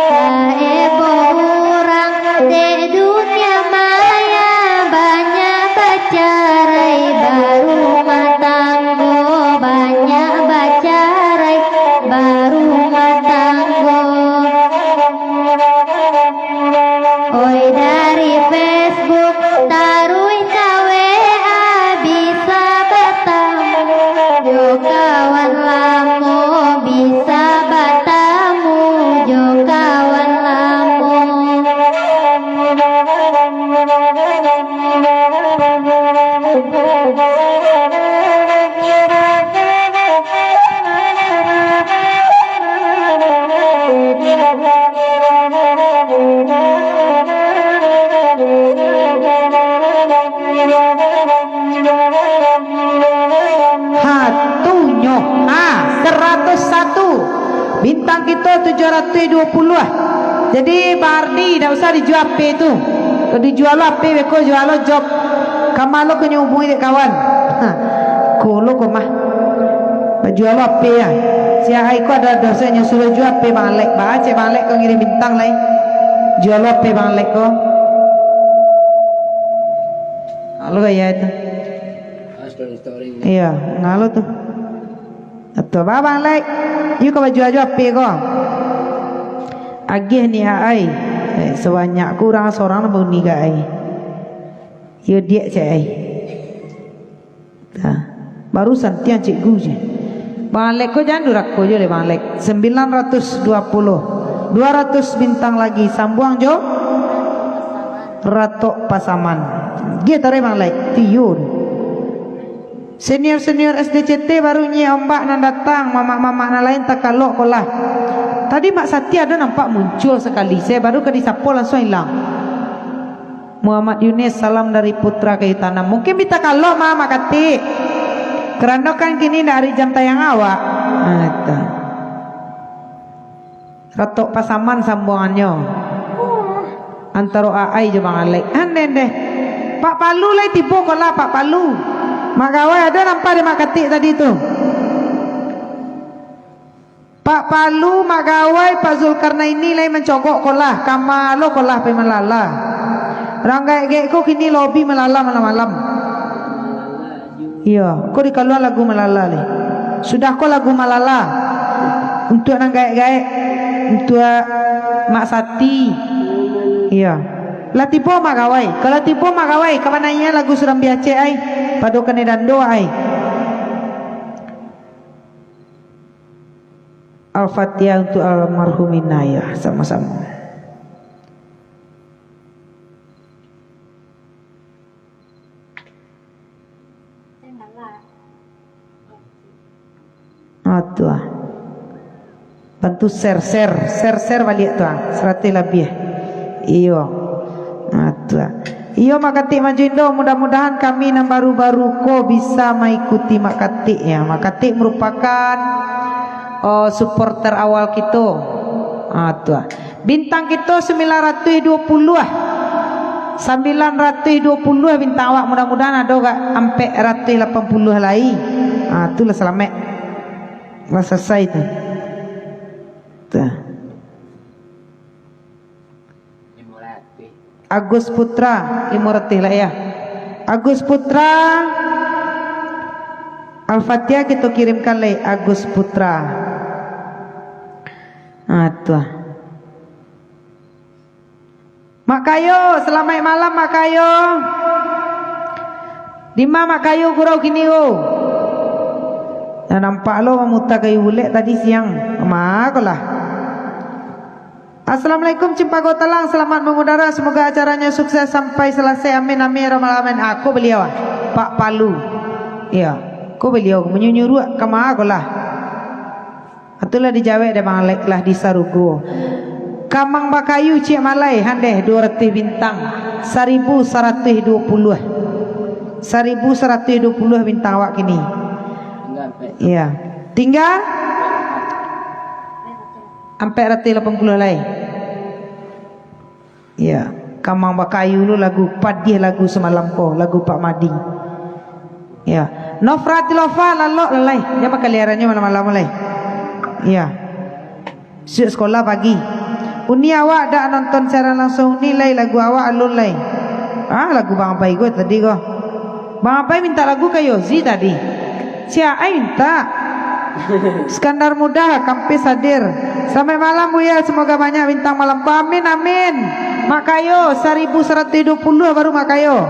Saebo urang dek dunia maya, banyak bacarai barumah tanggo, banyak bacarai barumah tanggo. Oi, dari Facebook taruih ka W A, bisa batamu jo kawan lamo, bisa batamu jo kawan lamo. Ha, tu nyo. Ha, saratus satu. Bintang kito tujuah ratuih duo puluah. Jadi, Bang Ardi, ndak usah dijua H P tu. Kalau dijua lo H P, beko jua lo job. Kama lo ka nyo hubungi dek kawan. Ha. Ko lo ko mah. Bajua lo H P ya. Si Ahai ko ado doso nyo suruh jua H P Bang Alek. Ba, cek Bang Alek ko ngirim bintang lai. Jua lo H P Bang Alek ko. Halo ya itu. Iya, ngalo tu. Ato ba Bang Alek. Yu ka bajua-jua H P ko. Agiah ni ai. Eh, sabanyak ko urang sorang nan bauni ka ai. Yo diak cek ai. Tah. Baru santiang cikgu je. Bang Alek ko jan durako je leh Bang Alek. Sambilan ratus duo puluh. Duo ratus bintang lagi. Sambuang jo Ratok Pasaman. Dia tarik Bang Alek. Tiun. Senior-senior S D C T baru nyiak ombak nan datang, mamak-mamak nan lain takalok ko lah. Tadi Mak Sati ado nampak muncul sakali, se baru ka disapo langsuang ilang. Muhammad Yunis, salam dari Putra Kayu Tanam. Mungkin bi takalok mah Mak Katik. Karano kan kini ndak ari jam tayang awak. Ah, itu. Ratok Pasaman sambuangannyo. Antaro Aai jo Bang Alek. Andeh, andeh. Pak Palu lai tibo ko lah, Pak Palu. Mak Gawai ado nampak dek Mak Katik tadi tu. Pak Palu, Mak Gawai, Pak Zulkarnaini lai mancogok ko lah. Kama lo ko lah pai malala. Rang gaek-gaek ko kini lobi malala malam-malam. Iyo, ko dikaluan lagu Malala lai. Sudah ko lagu Malala. Untuak nan gaek-gaek, untuak Mak Sati. Iyo. Lah tibo Mak Gawai. Kalau tibo Mak Gawai, ka manaian lagu Surambi Aceh ai. Pado kanai dando ai. Al-Fatihah untuk almarhum Inayah, sama-sama. Ah, tu ah. Bantu share, share, share, share baliak tu ah. Saratuih labiah. Iyo. Ah, tu ah. Iyo, Mak Katik Manjo Indo, mudah-mudahan kami nan baru-baru ko bisa maikuti Mak Katik, ya. Mak Katik merupakan, oh, supporter awal kito. Ah, tu ah. Bintang kito sambilan ratuih duo puluah. Sambilan ratuih duo puluah bintang awak, mudah-mudahan ado gak ampek ratuih lapan puluah lai. Ha, tu lah salamaik. Lah salasai tu. Tu. Agus Putra, limo ratuih lah ya. Agus Putra, Al-Fatihah kito kirimkan lai, Agus Putra. Ha, tu ah. Mak Kayo, salamaik malam, Mak Kayo. Dima Mak Kayo gurau kini ko? Nah, nampak lo mamuta kayu bulek tadi siang. Ma ko lah. Assalamualaikum, Cimpago Talang, selamat mengudara, semoga acaranya sukses sampai selesai. Amin, amin, ya rabbal alamin. Ako baliau ah, Pak Palu. Iyo, ko baliau manyuruak ka ma ko lah. Itulah dijawek dek Bang Alek lah di sarugo. Kamang bakayu ciek malai, handeh duo ratuih bintang, saribu saratuih duo puluah. Saribu saratuih duo puluah bintang awak kini. Iya. Tingga ampek ratuih lapan puluah lai. Iya, kamang bakayu lu lagu, padiah lagu samalam ko, lagu Pak Madi. Iya, Nofra Tilofa lalok lalai, jan bakaliarannyo malam-malam lai. Iya. Sudah sekolah pagi. Uni awak dak nonton siaran langsung Uni lai, lagu awak alun lai. Ah, lagu Bang Abai ko tadi ko. Bang Abai minta lagu ka Yozi tadi. Sia ai minta. Skandar Muda, Kampis hadir. Selamat malam, Buya. Semoga banyak bintang malam ko. Amin, amin. Mak Kayo, saribu saratuih duo puluah baru Mak Kayo.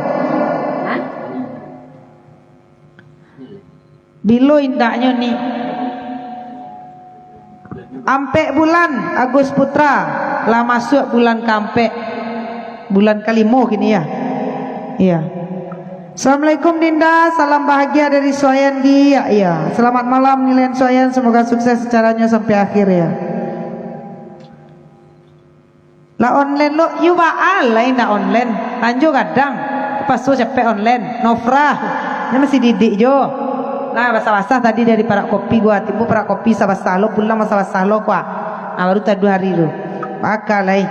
Bilo indaknyo ni? Ampek bulan, Agus Putra. Lah masuak bulan kaampek. Bulan kalimo kini, ya. Iya. Assalamualaikum, Dinda. Salam bahagia dari Suayan di, ya, iya. Selamat malam, Nilen Suayan. Semoga sukses acaranya sampai akhir, ya. Lah online lo, yu baa lai ndak online. Tanjo gadang. Paso capek online. Nofrah. Nyo masih didik jo. Nah, basah-basah tadi dari parak kopi gua. Tibo parak kopi sabasah lo, pulang basah-basah lo kua. Ah, baru taduah hari tu. Baka lai.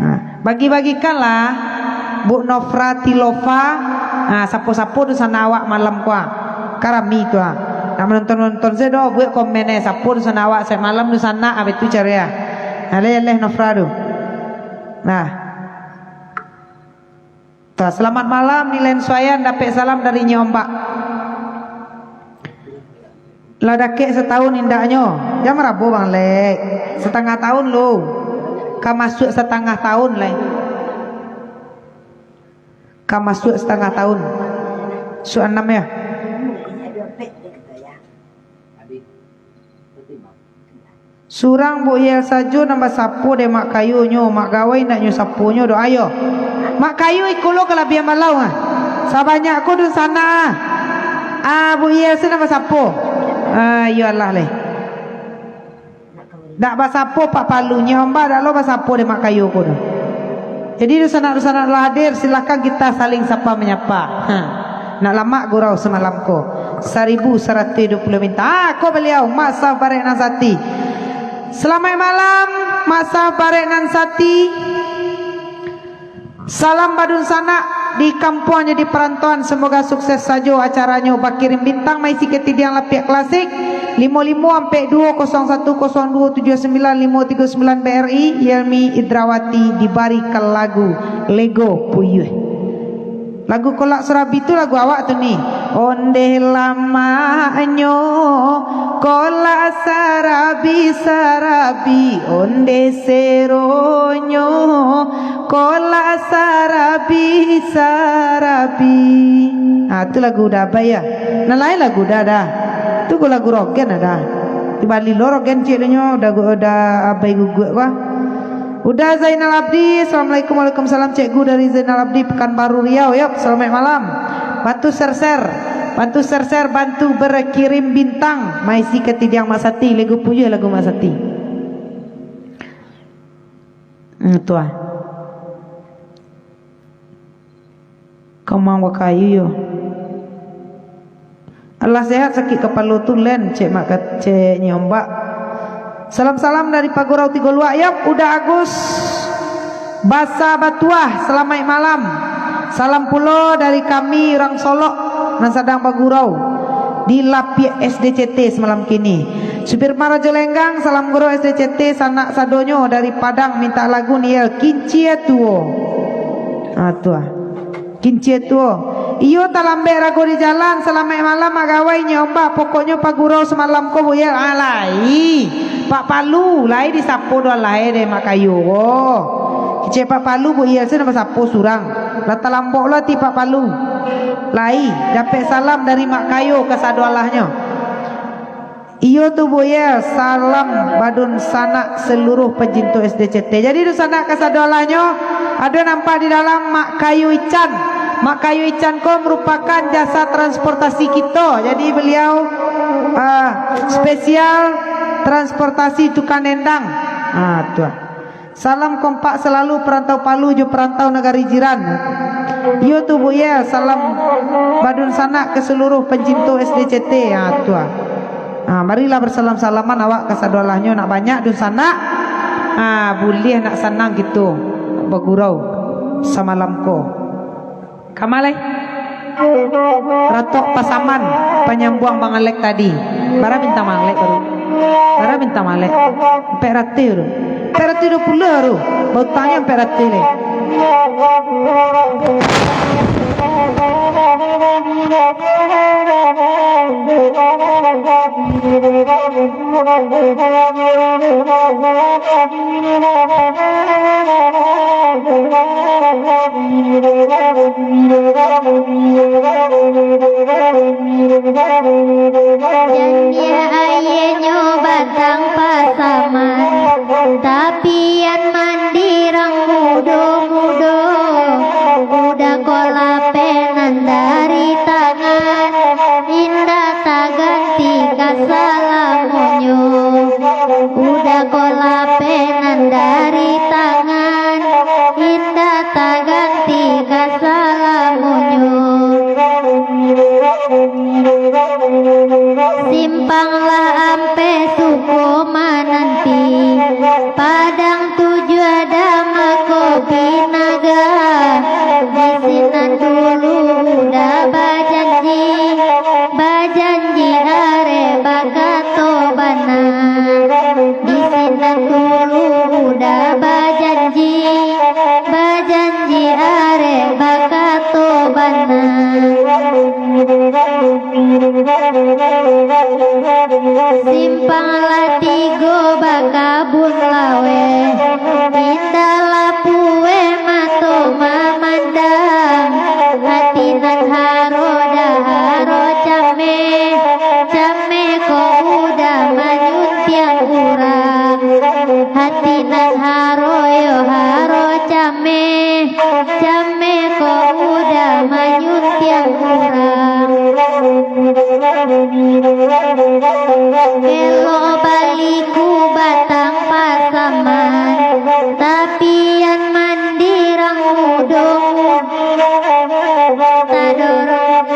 Nah, bagi-bagikanlah Buk Nofra Tilofa. Nah, sapo-sapo tu sanak awak malam kua. Karami tu ah. Nak manonton-nonton sajo, buek komen eh. Sapo tu sanak awak, sek malam tu sanak, abih tu cari ah. Aleh-aleh Nofra tu. Nah. Tuh, selamat malam, Nilen Suayan, dapek salam dari Nyi Ombak. Lah dakek satahun indaknyo. Jan marabo, Bang Lek. Satangah tahun lo. Ka masuak satangah tahun lai. Ka masuak satangah tahun. Suak anam ya. Surang Buk Yel sajo nan basapo dek Mak Kayo nyo, Mak Gawai ndak nyo sapo nyo doh, ayo. Mak Kayo iko lo kalabiahan balau ah. Sabanyak ko dunsanak ah. Ah, Buk Yel se nan basapo. Ah, iyo alah leh. Dak basapo Pak Palu, Nyi Ombak dak lo basapo dek Mak Kayo ko doh. Jadi dunsanak-dunsanak lah hadir, silakan kita saling sapa menyapa. Ha. Nak lamak gurau samalam ko. Saribu saratuih duo puluah bintang. Ah, ko baliau, Mak Saf Barek Nan Sati. Salamaik malam, Mak Saf Barek Nan Sati. Salam badunsanak di kampuang jo di parantauan. Semoga sukses sajo acaranyo. Bakirim bintang maisi katidiang lapiak klasik, limo limo ampek duo kosong satu kosong duo tujuah sambilan limo tigo sambilan B R I, Yelmi Idrawati, dibarikan lagu Lego Puyuah. Lagu Kolak Sarabi tu lagu awak tu ni. Ondeh lamaknyo, kolak sarabi-sarabi, ondeh seronyo, kolak sarabi-sarabi. Ha, tu lagu Uda Abai ya. Nan lain lagu Uda dah. Tu ko lagu Rogen dah. Tibali lo Rogen cik nyo, Uda, Uda Abai guguak ko. Uda Zainal Abdi, assalamualaikum, waalaikumsalam, Cikgu dari Zainal Abdi, Pekanbaru, Riau, yop, salamaik malam. Bantu share-share, bantu share-share, bantu berkirim bintang, maisi katidiang Mak Sati, lagu puyuah lagu Mak Sati. Hmm, tu ah. Kamang bakayu yo. Alah sehat sakik kapalo tu len, cek mak ka-, cek Nyi Ombak. Salam-salam dari Pagurau Tigo Luak, yap, Uda Agus. Basa Batuah, salamaik malam. Salam pulo dari kami urang Solok nan sadang bagurau di Lapiak S D C T samalam kini. Supir Marajo Lenggang, salam gurau S D C T, sanak sadonyo dari Padang mintak lagu ni, yo, Kincia Tuo. Ha, tu ah. Kincia Tuo. Iyo talambek rago di jalan, salamaik malam, Mak Gawai, nyo ombak, pokoknyo pagurau samalam ko, Buyel. Ah, lai. Pak Palu, lai disapo doh lai dek Mak Kayo ko. Kecek Pak Palu, Buyel se nan basapo surang. Lah talambok lo ati Pak Palu. Lai, dapek salam dari Mak Kayo kasadoalahnyo. Iyo tu, Buyel, salam badunsanak saluruh pancinto S D C T. Jadi, dunsanak kasadoalahnyo, ado nampak di dalam Mak Kayu Ican. Mak Kayu Ican ko marupakan jasa transportasi kito. Jadi, baliau, ah, spesial transportasi tukang dendang. Ah, tu ah. Salam kompak salalu parantau Palu jo parantau nagari jiran. Iyo tu, Buyel, salam badunsanak ka saluruh pancinto S D C T. Ha, tu ah. Ha, marilah basalam-salaman awak kasadoalahnyo, nak banyak dunsanak. Ha, buliah nak sanang kito bagurau samalam ko. Ka ma lai? Ratok Pasaman, panyambuang Bang Alek tadi. Bara minta Bang Alek baru? Bara minta Bang Alek? Ampek ratuih tu. Ampek ratuih duo puluah tu. Bautangnyo ampek ratuih lai. Janiah aianyo batang pasaman, tapian mandirang mudo-mudo, udah ko lapeh nan dari tangan, indak taganti ka salamonyo. Udah ko lapeh nan dari tangan, indak taganti ka salamonyo. Simpang lah ampek suko mananti, Padang Tujuah Dama Kopi Naga. Di sinan dulu udah bajanji, bajanji arek bakato bana. Di sinan dulu udah bajanji, bajanji arek bakato bana. Simpang lah tigo bakabun laweh, indak lah pueh mato mamandang. Hati nan haro dah haro cameh, cameh ko udah manyuntiang urang. Hati nan haro yo haro cameh, cameh ko udah manyuntiang urang. Elok baliku batang pasaman, tapian mandirang mudo-mudo. Tadorong.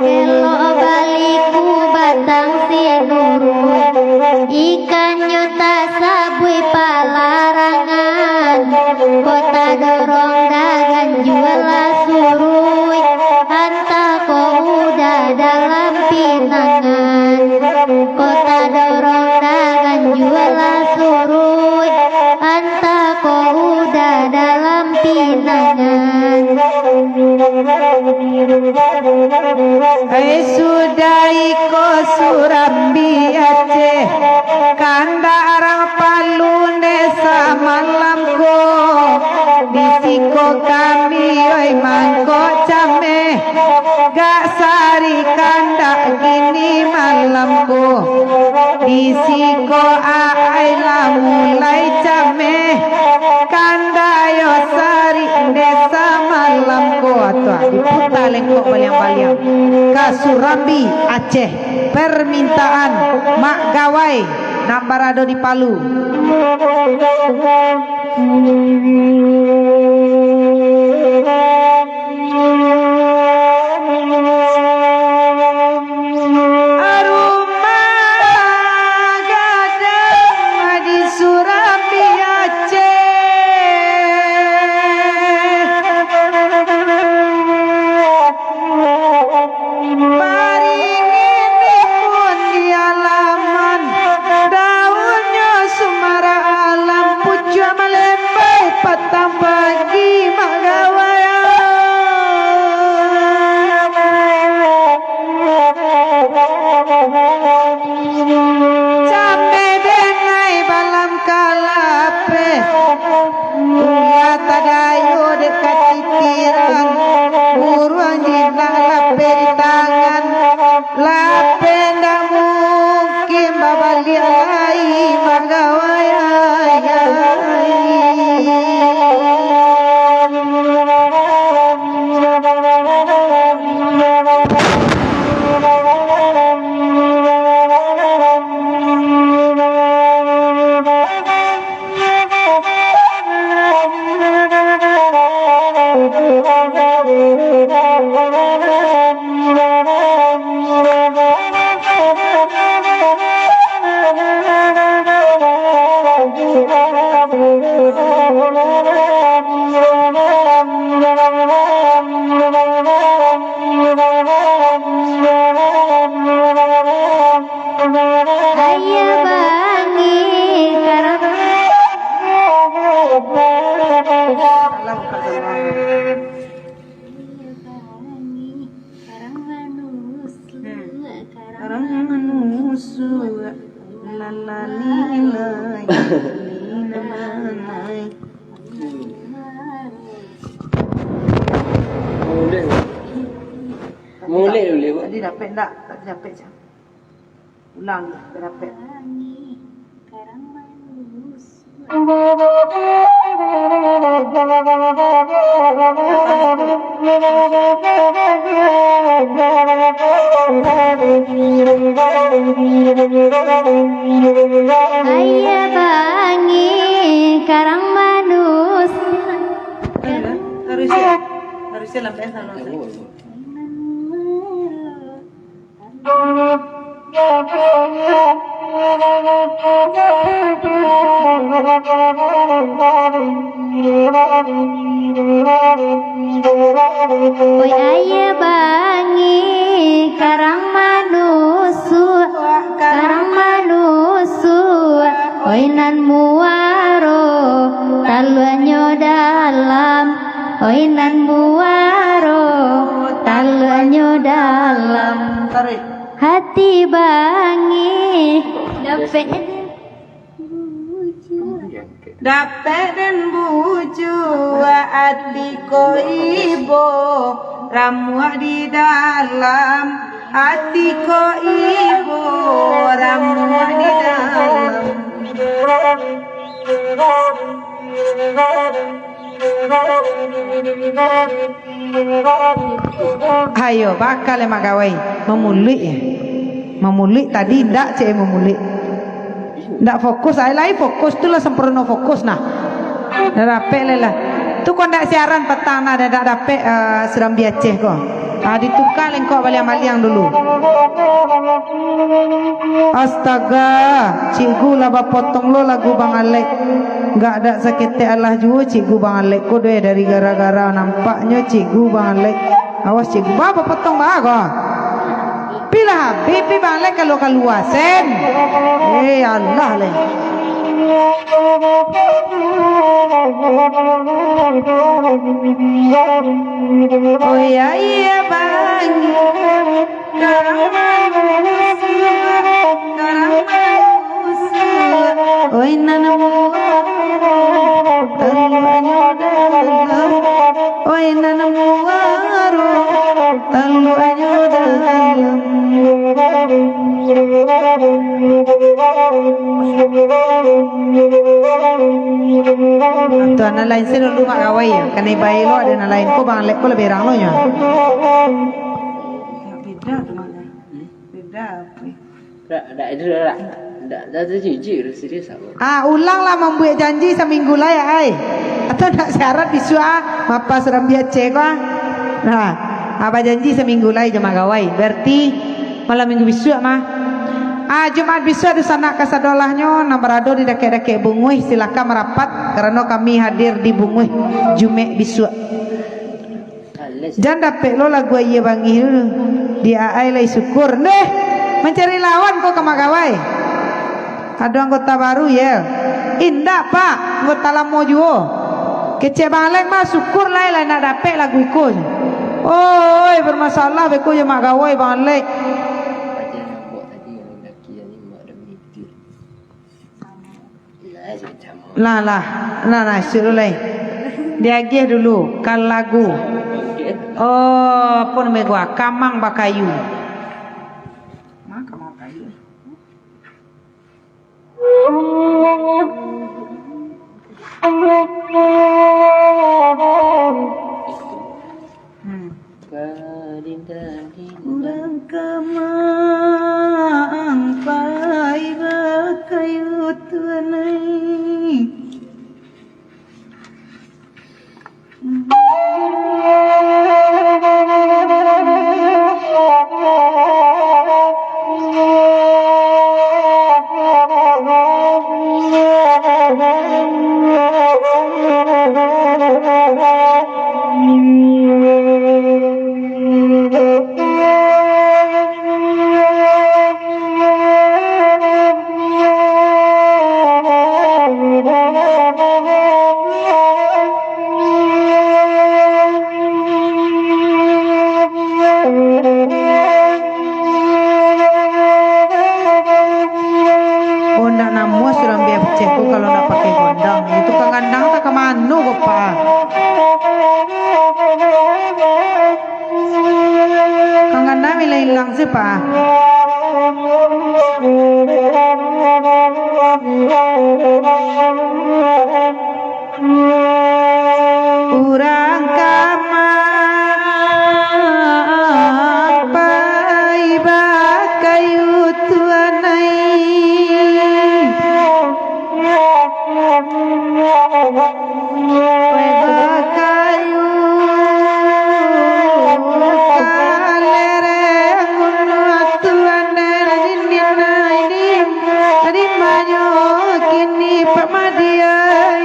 Elok baliku batang sinuru, ikannyo tasabuik palarangan. Ko tadorong dagan jualah suruik, antah ko udah dalam pinangan. Ko tadorong dagan jualah suruik, antah ko udah dalam pinangan. Ai sudah iko Surambi Aceh, kandak arang Palu nde samalam ko. Di siko kami oi mangkok cameh, gak sarik kandak kini malam ko. Di siko aai lah mulai cameh, kandak yo sarik nde samalam ko. Tu ah, diputa lengkok baliang-baliang. Ka Surambi, Aceh, permintaan Mak Gawai. nan barado di Palu. Rumah gadang di Surambi Aceh. Paringin pun di alaman, daunnyo sumara alam, pucuak malembai patang pagi magawai. Cameh denai balam kalapeh. Ulah tadayo dek katitiran, buruang jinak lapeh di tangan, lapeh ndak mungkin babaliak lai bagawai ayai. Ayah bangi karang. Ayah bangi karang manusuak, karang manusuak, lalani lai, lalani lai. Mulai. Mulai dulu, Bu. Tadi dapek ndak? Tadi dapek, Cak. Ulang, dah dapek. Ayah bangi karang manusuak. Harusnya, harusnya lambai sama. Oi ayah bangi, karang manusuak, karang manusuak. Oi nan muaro, taluanyo dalam. Oi nan muaro, taluanyo dalam. Tarik. Hati bangi, dapek den bujuak. Dapek den bujuak, ati ko ibo, ramuak di dalam. Ati ko ibo, ramuak di dalam. Ayo, bakal emak gawai. Mamuluik, yo. Mamuluik tadi ndak, cek mamuluik. Ndak fokus, ai lai fokus tu lah, sampurno fokus nah. Dah dapek lai lah. Tu kok ndak siaran patang nah, dah ndak dapek, eh, Surambi Aceh ko. Ah, dituka lengkok baliang-baliang dulu. Astaga, cikgu lah bapotong lo lagu Bang Alek. Gak dak saketek alah juo cikgu Bang Alek ko doh, dari gara-gara nampaknyo cikgu Bang Alek. Awas cikgu, ba, bapotong ba ko. Pi lah, pi, pi Bang Alek kalua-kalua sen. Eh, alah leh. Oh ya, iya, Bang. Karang manusuak, karang manusuak. Oi nan muaro, taluanyo dalam. Oi nan muaro, taluanyo dalam. Tu anak lain se dulu mak gawai yo. Kanai bae lo ado anak lain ko, Bang Alek ko labiah berang lo nyo. Beda tu, Bang. Beda apa? Dak, dak, itu dak. Ndak, ndak tajujur, serius aku. Ah, ulanglah mambuek janji saminggu lai, ai. Atau ndak syarat bisuak, ah? Mapa sudah biace ko, ah? Nah, ah, bajanji saminggu lai jo Mak Gawai. Berarti malam minggu bisuak mah. Ah, Jumaat bisuak, dunsanak kasadolahnyo nan barado di dakek-dakek Bunguih, silakan marapat, karano kami hadir di Bunguih Jumaat bisuak. Jan dapek lo lagu Aia Bangih tu. Di aai lai syukur. Ndeh, mancari lawan ko ka Mak Gawai. Ado anggota baru, Yel? Indak, Pak. Anggota lamo juo. Kecek Bang Alek mah syukur lai, lah nak dapek lagu iko. Oi, bermasalah beko jo Mak Gawai, Bang Alek. Lah, lah. Nah, nah, isuak dulu lai. Diagiah dulu ka lagu. Oh, apo namo ko? Kamang Bakayu. Ma kamang bakayu? Hmm. Urang kamang pai bakayu tuan ai. Oh, ndak namuah surang bia pecah ko kalau ndak pakai gondang. Itu ka gandang tak ka mano ko, Pa? Ka gandang ilang-ilang se, Pa. Urang kamang pai bakayu tuan ai. Pai bakayu ka lereng gunuang tuan ai, dinding ai, di Tadi manyo kini pamadiai.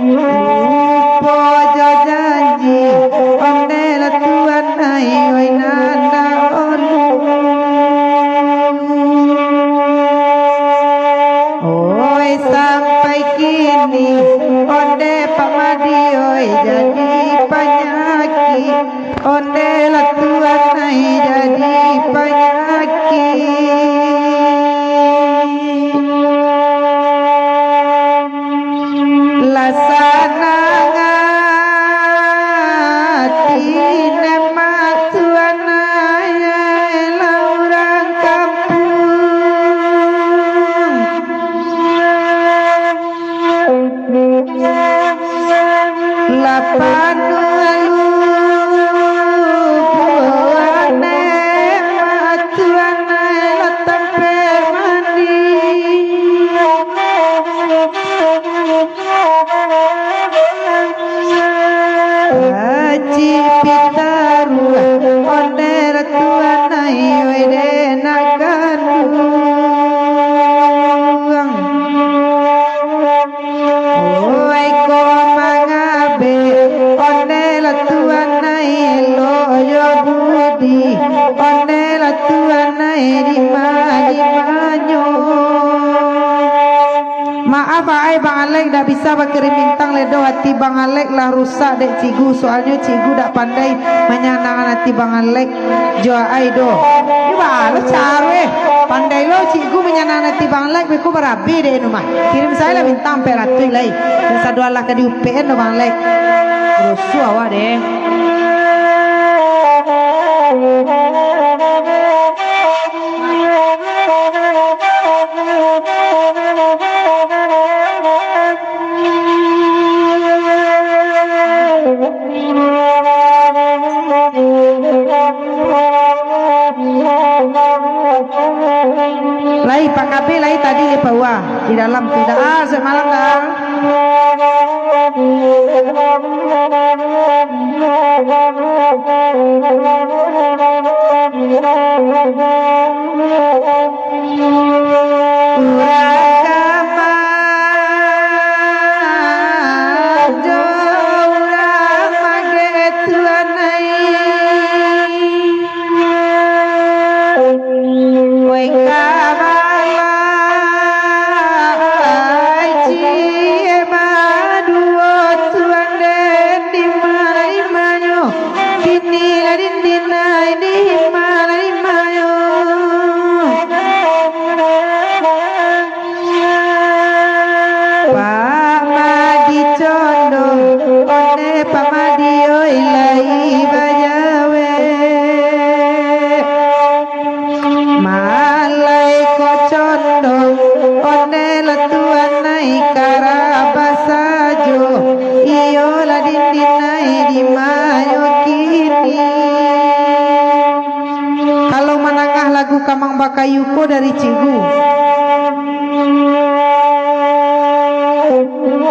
Lupo jo janji, onde lah tuan ai, oi nan daulu. Oi, sampai kini, onde Pak Madi, oi, jadi panyakik. Onde lah tuan ai jadi panyakik. Lah sanang ati nemak tuan ai, lah urang kampuang. Lapan lalu buane matuan lah tampek mandi. Aci pitaruah onde tuan ai, wede nak kanduang. Oi ko mangabek, onde lah tuan ai elok jo budi, onde lah tuan ai dima-dimanyo. Maaf ai Bang Alek, dak bisa bakirim bintang lai doh, ati Bang Alek lah rusak dek cikgu, soalnyo cikgu dak pandai manyanangkan ati Bang Alek. Jo ai do. Iyo baa lo caro eh. Pandai lo cikgu manyanangkan ati Bang Alek, beko barabe dek anu mah. Kirim sajo lah bintang ampek ratuih lai. Nan sado alah ka diupek an do Bang Alek. Rusuah awak deh. Di dalam tu dah, ah, sek malam dah. Urang kama jo urang magek tuan ai. Wai kabala, ai ciek baduo tuan den di ma imanyo. Kini lah dindin ai di ma imanyo. Pak Madi condong, onde Pak Madi oi lai bajawek. Malai ko condong, onde lah tuan ai karabas sajo. Iyo lah dindin ai di mayo kini. Kalau manangah lagu Kamang Bakayu ko dari Cikgu.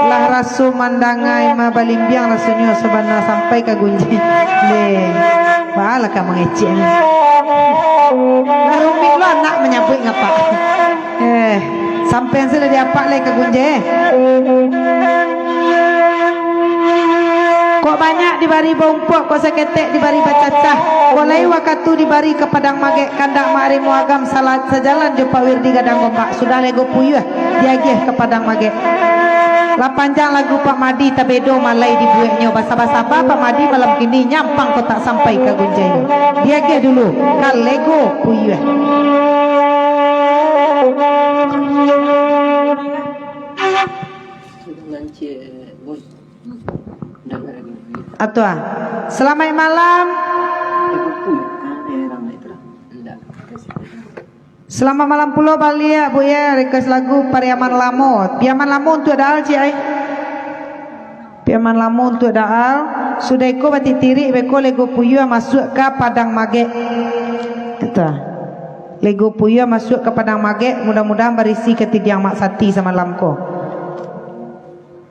Lah raso mandangai ma balimbiang rasonyo sabana sampai ka gunji. Leh, baalah ka mangecek ni. Lah rumik lo anak manyabuik ngapa. Eh, sampean sudah diapak lai ka gunji. Kok banyak dibari baumpok, kok saketek dibari bacacah. Kok lai wakatu dibari ka Padang Magek, kandak maarimo agam salat sajalan jo Pak Wirdi Gadang Gombak. Sudah lego puyuah diagiah ka Padang Magek. Lah panjang lagu Pak Madi, tabedo malai dibueknyo. Basaba-saba Pak Madi malam kini nyampang kotak sampai ka gunjai. Diagiah dulu ka lego puyuah. Atua. Selamat malam. Selamat malam pulo baliak, Bu, ya. Request lagu Pariaman Lamo. Piaman Lamo untuak Daal, ciek ai. Piaman Lamo untuak Daal. Sudah iko batitirik beko lego puyuah masuak ka Padang Magek. Atua. Lego puyuah masuak ka Padang Magek, mudah-mudahan barisi katidiang Mak Sati samalam ko.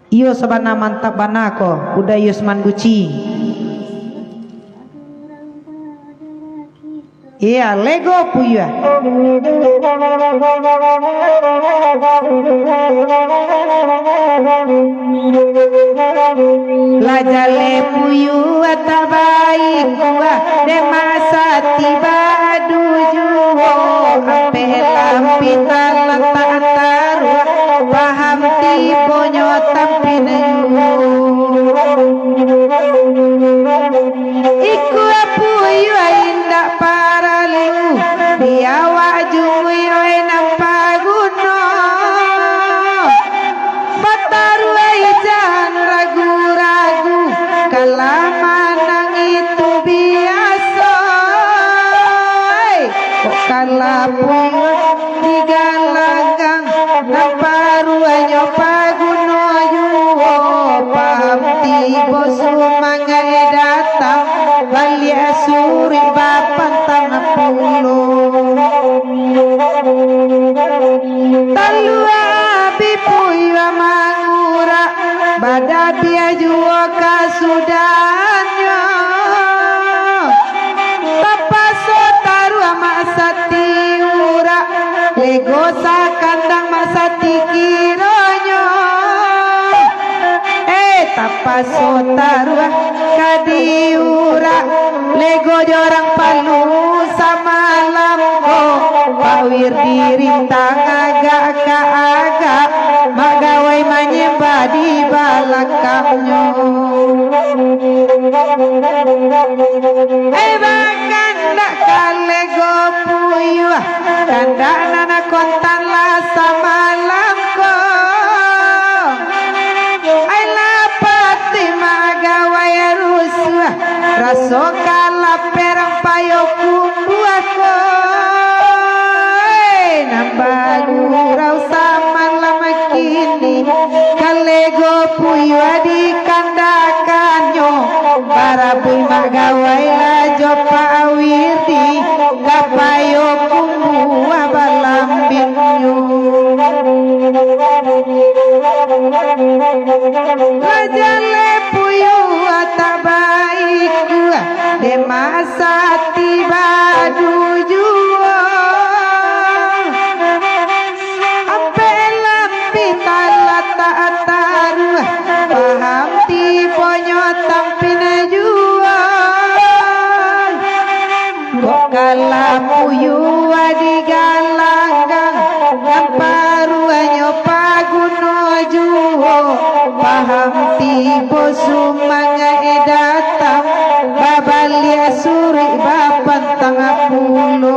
Iyo sabana mantap bana ko, Uda Yusman Guci. Iya, lego puyuah. Lah jaleh puyuah tabaik kuah, dek Mak Sati baadu juo, ampek lampih talatak taruah, paham tibonyo tampinang juo. Ikua puyuah indak paralu, di awak jumui oi nan paguno. Bataruah jan ragu-ragu, kalah manang itu biaso. Kok kalah puyuah di galanggang, nan paruahnyo paguno juo. Paham tibo sumangaik datang, baliak suruik bapantang pulo. Talua abih puyuah mangurak, badabiah juo kasudahannyo. Tapaso taruah Mak Sati urak, lego sakandang Mak Sati kironyo. Eh, tapaso taruah ka diurak, lego jo urang Palu samalam ko. Pak Wirdi rintang agak ka agak, Mak Gawai manyembah di balangangnyo. Ai bakandak ka lego puyuah, kandak nan kontan lah samalam ko. Ai lah pati Mak Gawai rusuah, raso ka lapeh rang payo kumbuah ko. Ai nan bagurau samalam kini, ka lego puyuah dikandakannyo, barabuik Mak Gawai lah jo Pak Wirdi, ka payo kumbuah balambingnyo. Lah puyuah di galanggang, nan paruahnyo paguno juo. Paham tibo sumangaik datang, babaliak suruik bapantang pulo.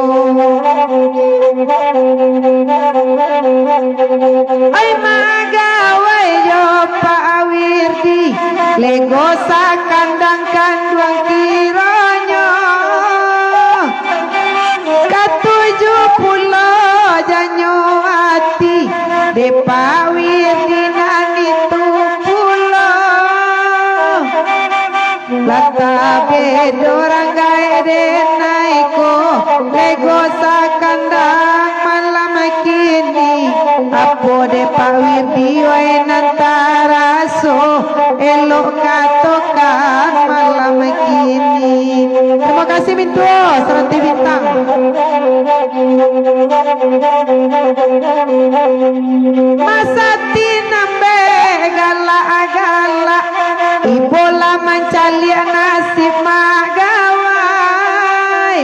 Ai magawai jo Pak Wirdi, lego sakandang kanduang kironyo. Katuju pulo janyo ati, dek Pak Wirdi nan itu pulo. Lah tabedo ranggaik denai ko, lego sakandang malam kini. Apo dek Pak Wirdi wai nan taraso, elok katokan malam kini. Terima kasih Mintuo, Seranti Bintang. Masati nambek galak-galak, ibo lah mancaliak nasib Mak Gawai.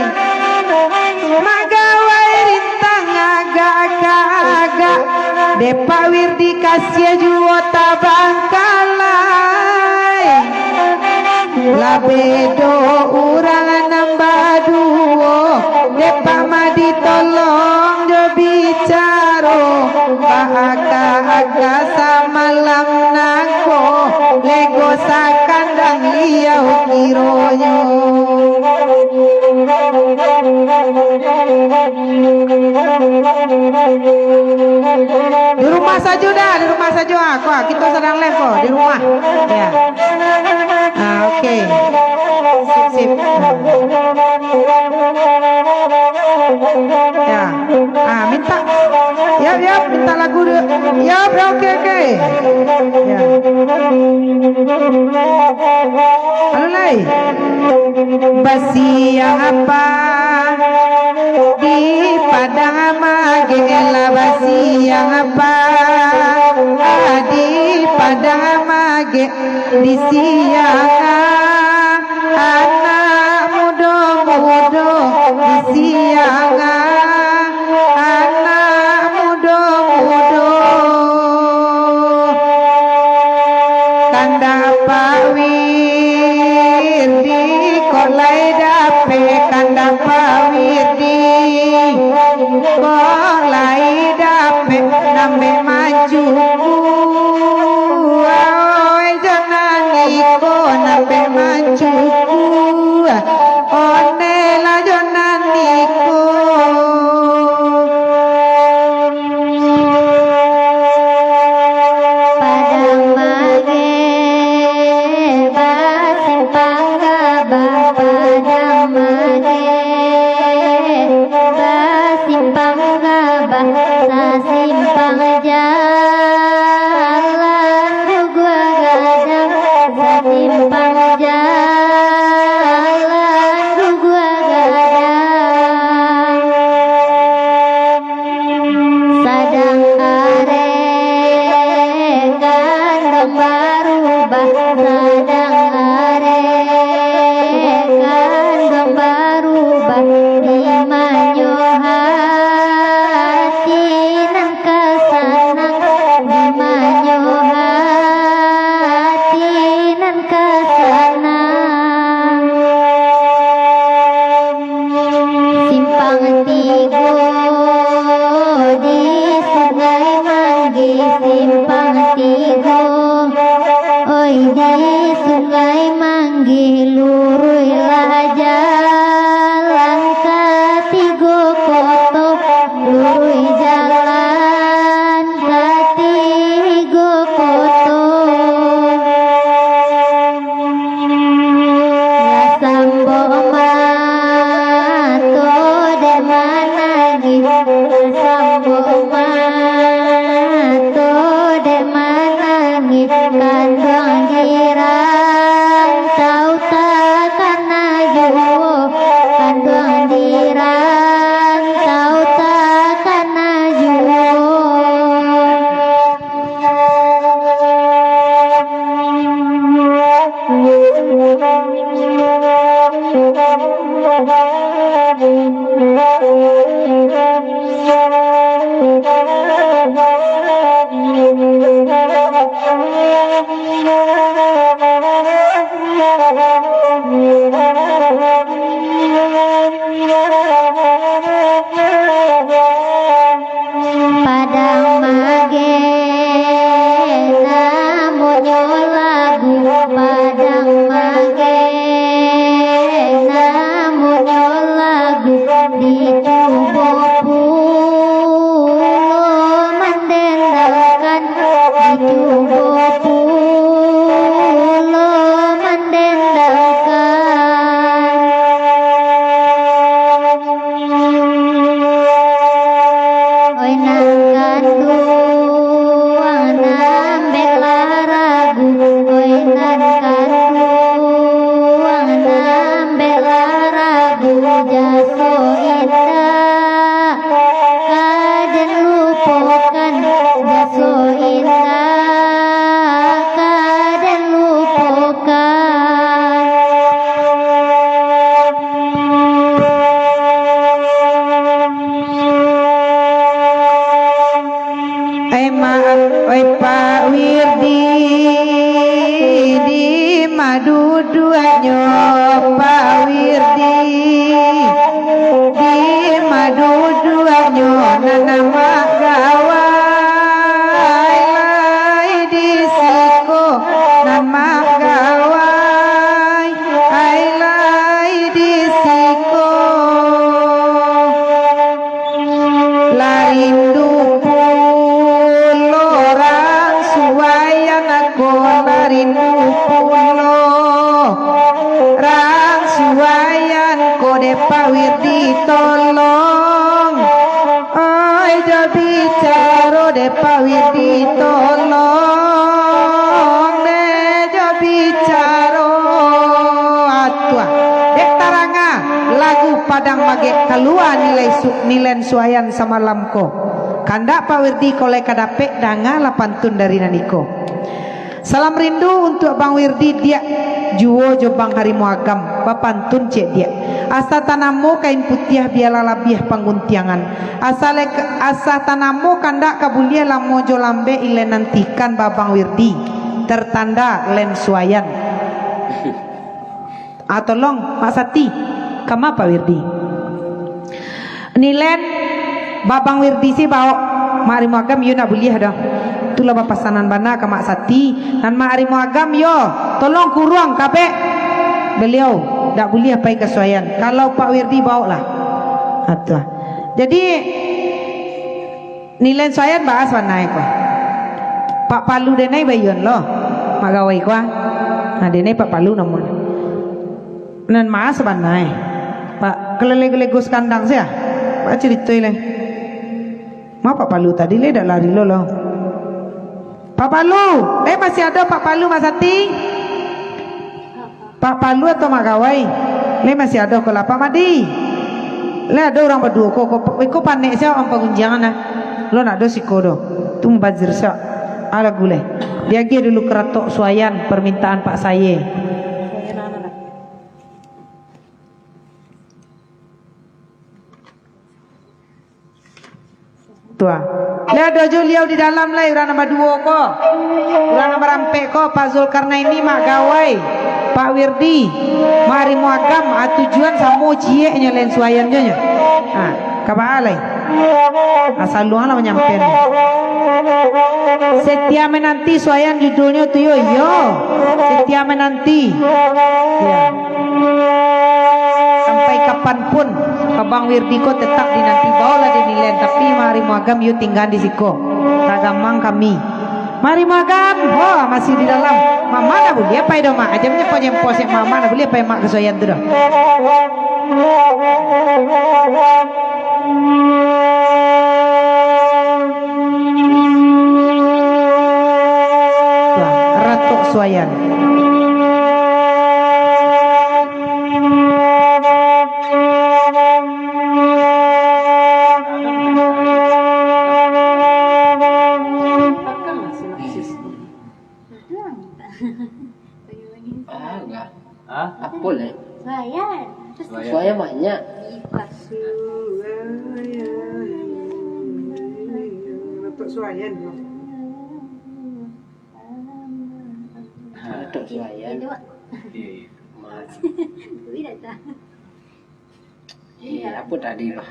Mak Gawai rintang agak-agak, dek Pak Wirdi kasiah juo tabangkalai. Lah bedo urang nan baduo, dek Pak Madi tolong jo bicaro. Baaka-aka samalam nangko, lego sakandang liau kironyo. Di rumah sajo dah, di rumah sajo. Ah, ko, kito sadang live ko, di rumah. Ya. Ah, oke. Sip, sip. Ya. Ah, minta. Yap, yap, minta lagu dulu. Yap, ya, oke, oke. Ya. Halo, lai. Basiang apa di Padang Magek lah, basiang apa di Padang Magek di siang, anak mudo-mudo di siang, anak mudo-mudo. Kandak Pak Wirdi kok lai dapek, kandak Pak Wirdi kok lai dapek, nambek mancuku. Oi, jo nan iko nambek mancuku. One lah jo nan iko. Padang Magek, basimpang gabah, Padang Magek, basimpang gabah, sasimpang jalan Ruguah Gadang, sasimpang jalan Ruguah Gadang. Sadang arek kanduang barubah, sadang arek kanduang barubah, di manyo hati nan ka sanang, di manyo hati nan ka sanang. Simpang tigo di Sungai Manggih, simpang tigo, oi, di Sungai Manggih, luruihlah jalan ka Tigo Koto, luruih jalan ka Tigo Koto. Lah sambok mato dek manangih, lah sambok mato dek manangih, kanduang di rantau taka Duduaknyo Pak Wirdi, di ma duduaknyo nan amak gawai, lai di siko nan amak gawai, ai lai di siko. Lah rindu pulo rang suaian ko, lah rindu pulo rang suaian ko, dek Pak Wirdi tolong. Oi, jo bicaro dek Pak Wirdi tolong, dek jo bicaro. Atuah, dek taranga lagu Padang Magek kalua nilai su-, nilen suaian samalam ko. Kandak Pak Wirdi ko lai ka dapek, dangalah pantun dari nan iko. Salam rindu untuak Bang Wirdi, diak juo jo Bang Harimau Agam, bapantun ciek diak. Asa tanamo kain putiah, bialah labiah pangguntiangan. Asa le-, asa tanamo kandak ka buliah, lamo jo lambek ilai nantikan ba Bang Wirdi. Tertanda Len Suayan. Ah, tolong, Mak Sati, kama Pak Wirdi. Nilen, Babang Wirdi si baok, Mak Harimau Agam iyo ndak buliah doh. Tu lah bapasanan bana ka Mak Sati, nan Mak Harimau Agam iyo, tolong kuruang kabek. Baliau ndak buliah pai ka Suayan. Kalau Pak Wirdi baoklah. Ah, tu lah. Jadi, Nilen Suayan baas bana ko. Pak Palu denai bayuan lo, Mak Gawai ko. Nah, denai Pak Palu namo. Nan maas bana. Pak kalego-lego sakandang sia. Pak carito lai. Ma Pak Palu tadi lai dak lari lo lo. Pak Palu, lai masih ado Pak Palu, Mak Sati? Pak Palu atau Mak Gawai? Lai masih ado ko lah, Pak Madi. Lai ado urang baduo ko, ko, iko panek sia urang pagunjiangan nah. Lo nak do siko do. Tu mubazir sia. Ah, lagu lai. Diagiah dulu Karatok Suayan, permintaan Pak Saye. Tu ah. Lah, ado jo liau di dalam lai, urang nan baduo ko. Urang nan barampek ko, Pak Zulkarnaini, Mak Gawai, Pak Wirdi, Mak Harimau Agam, ah, tujuan samo cieknyo lain suayannyo nyo. Ah, ka baa lai? Asa luang lah manyampean. Setia Menanti suayan judulnyo tu yo, iyo. Setia Menanti. Ya. Sampai kapan pun, Abang Wirdi ko tetap dinanti, baolah di Nilen, tapi Mak Harimau Agam yo tingga di siko. Tagamang kami. Mak Harimau Agam, ho, masih di dalam. Mama ndak buliah pai doh, Mak. Aja nyempo-nyempo sek Mama ndak buliah pai Mak ka suayan tu doh. Karatok Suayan. Ah, enggak. Hah? Apa, Lek? Suayan. Suayan. Suayan banyak. Ih, pas. Suayan. Untuk Suayan, no. Untuk Suayan. Itu, Wak. Iya, iya. Mas. Wih, dah tahu. Eh, apa tadi lah?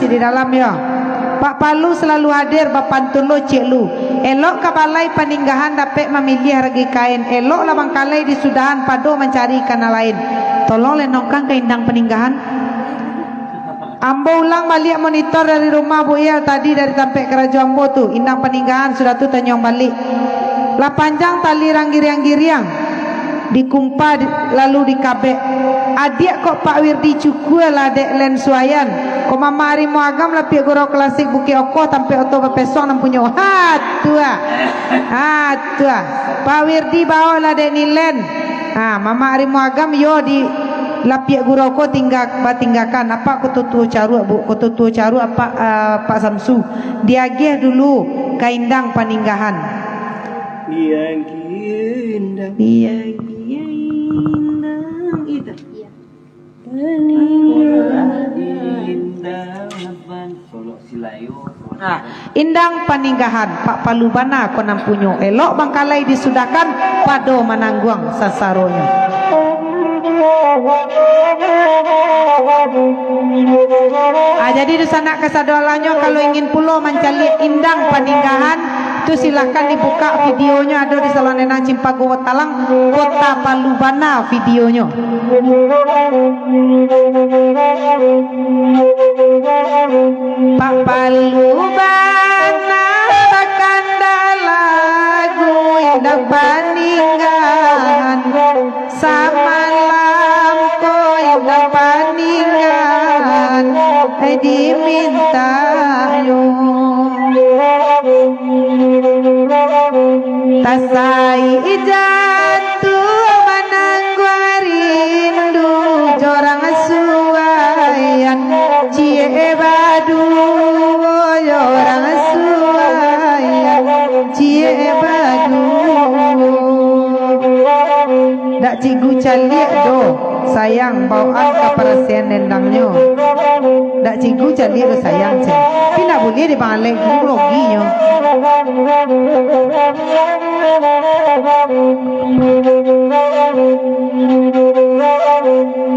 di dalam yo. Pak Palu salalu hadir, bapantun lo ciek lu. Elok ka balai paninggahan, dapek mamiliah ragi kain. Elok lah bangkalai disudahan, pado mancari ka nan lain. Tolong lenongkan ka indang paninggahan. Ambo ulang baliak monitor dari rumah, Bu, iyo, tadi dari tampek karajo ambo tu, indang paninggahan sudah tu tanyuang baliak. Lah panjang tali ranggiriang-giriang, dikumpa di-, lalu dikabek. Adiak kok Pak Wirdi cukua lah dek len suayan. Kok Mamak Arimo Agam lah piak gurau klasik Bukik Okoh tampek oto bapesuang nan punyo. Ha, tu ah. Ha, tu ah. Pak Wirdi baok lah dek ni len. Ha, Mamak Arimo Agam yo di lapiak gurau ko tingga-, batinggakan. Apak Koto Tuo Caruak, Bu, Koto Tuo Caruak, Apak, ah, Pak Samsu. Diagiah dulu ka indang paninggahan. Diagiah indang. Diagiah indang. Itu. Paninggahan. Indang. Nah, indang paninggahan, Pak Palu bana ko nan punyo, elok bangkalai disudahkan, pado manangguang sasaronyo. Ah, jadi dunsanak kasadolahnyo, kalau ingin pulo mancaliak indang paninggahan, tu silahkan dibuka videonyo, ado di Salon Enang Cimpago Talang, Kota Palu bana videonyo. Pak Palu bana bakandak lagu indang paninggahan. Samalam ko indang paninggahan dimintanyo. Tasai ijan tu manangguang rindu, jorang suayan ciek baduo, jorang suayan ciek baduo. Dak Cikgu caliak doh, sayang, bawaan ka parasian dendangnyo. Dak Cikgu caliak doh, sayang, ceh. Tapi ndak buliah dipangalek, Cikgu loginyo.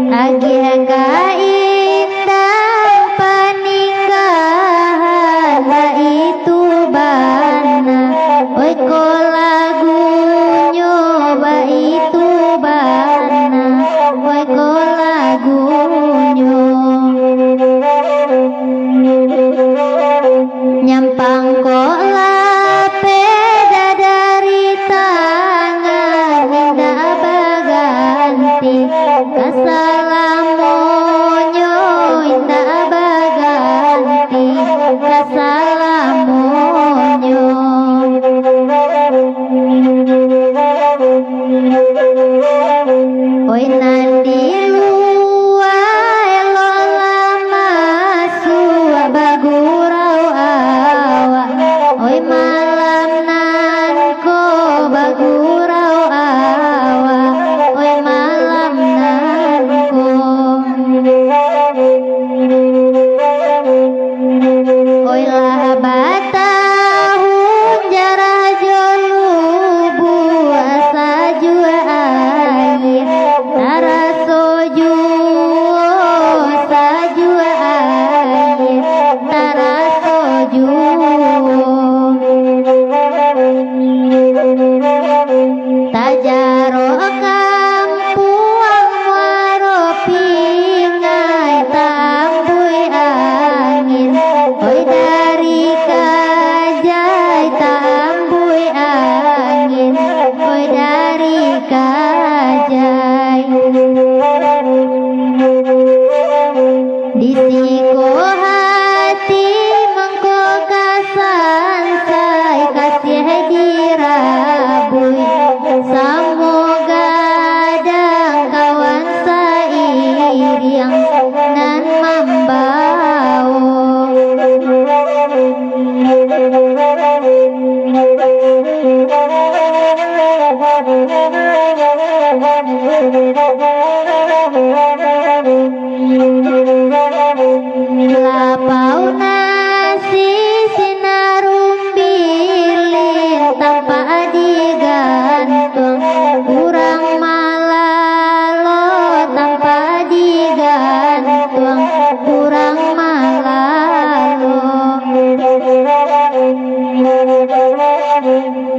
Agiah ka indang paninggahan, baitu bana. Oi ko lagunyo, baitu bana. Oi ko lagunyo. Nyampang kok lapeh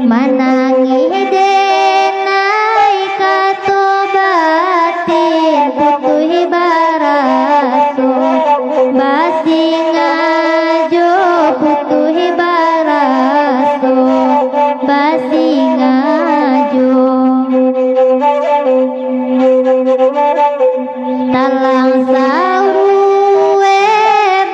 Manangih denai kato batin, putuih baraso basingajo, putuih baraso basingajo. Talang saurue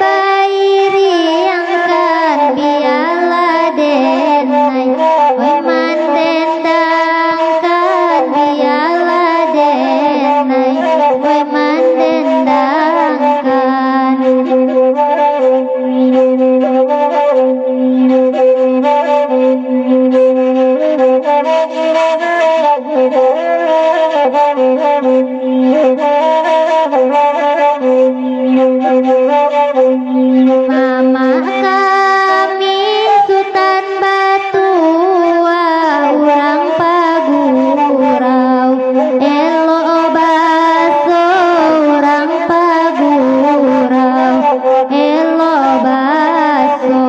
bairiangkan biala denai, oi mandendangkan biala denai, oi mandendangkan. Mamak kami Sutan Batua, urang pagurau, elok baso urang pagurau, elok baso.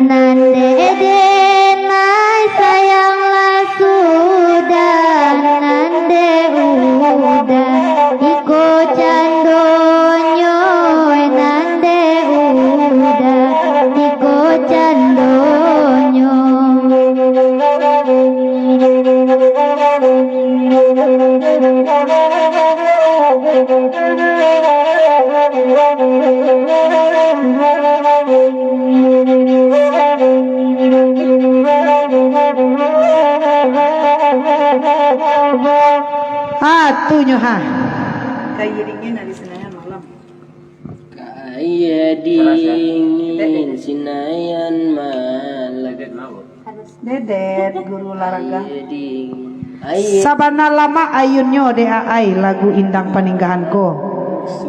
Nan dek denai sayang lah sudah, nan dek udah iko candonyo, nan dek udah iko candonyo. Ah, tu nyo ha. Kairingan ari Senayan malam. Kairingan Senayan malam. Dedet, guru olahraga. Sabana lamak ayunnyo dek Aai lagu Indang Paninggahan ko.